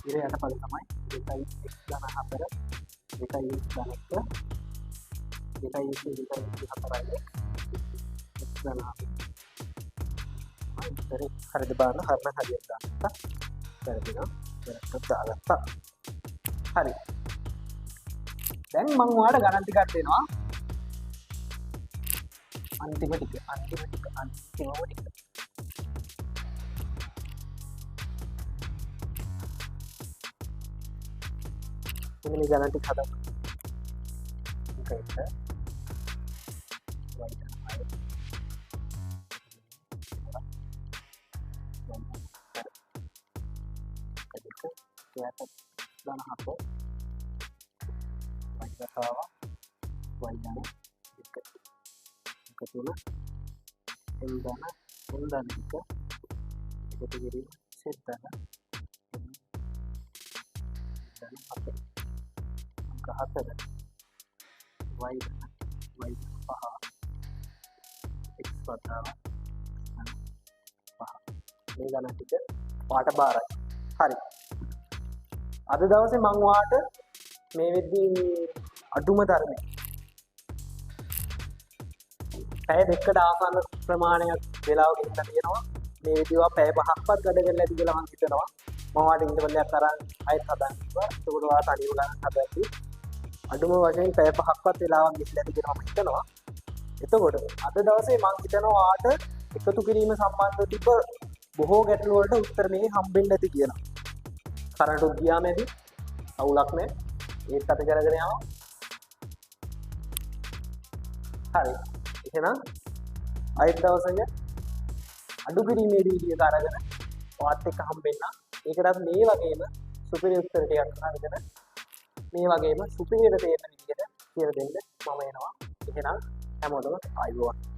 ඉර යට පද තමයි 2x ධන 4 2x ධන 1 2x 2x 4x x ධන 4. උත්තරේ හරිද බලන්න. හරිනම් හරියට දාගත්තා. වැරදි නම් වැරද්දක් දාගත්තා. හරි. දැන් මං ඔයාලට ගණන් ටිකක් දෙනවා. අන්තිම ටික අන්තිම ටික අන්තිමම ටික. මෙන්න මේ ගණන් ටික හදන්න. එක එක y ධන 6 y ධන 4 එක දෙක ධන 7 y වතාවක් y ධන 2 එක තුන m ධන m ධන 1 එකතු කිරීම z ධන m ධන 7 අංක 4 y ධන y ධන 5 x වතාවක් x ධන 5. මේ ගණන් ටික පාට බාරයි. හරි. අද දවසේ මං ඔයාට මේ වෙද්දී අඩුම තරමේ පැය දෙකකට ආසන්න ප්‍රමාණයක් වෙලාව ගෙනිලා තියෙනවා. මේ වෙද්දී ඔයා පැය පහක්වත් වැඩ කරලා ඇති කියලා මං හිතනවා. මම ඔයාට ඉන්ටර්වල් එකක් අරන් ආයෙත් හදන්න කිව්වා. එතකොට ඔයා තනියම ගණන් හදද්දී අඩුම වශයෙන් පැය පහක්වත් වෙලාවක් ගෙනිලා ඇති කියලා මම හිතනවා. එතකොට අද දවසේ මං හිතනවා ඔයාට එකතු කිරීම සම්බන්ධව තිබ්බ බොහෝ ගැටලු වලට උත්තර මේ හම්බෙන්න ඇති කියලා. කරන්ට් ගියාම ඇති අවුලක් නෑ. ඒත් අපි කරගෙන යනවා. හරි. එහෙනම් ආයෙත් දවසක අඩු කිරීමේ වීඩියෝ එක අරගෙන ඔයාත් එක්ක හම්බෙන්න. ඒකටත් මේ වගේම සුපිරි උත්තර ටිකක් අරගෙන මේ වගේම සුපිරියට තේරෙන විදිහට කියලා දෙන්න මම එනවා. එහෙනම් හැමෝටම ආයුබෝවන්.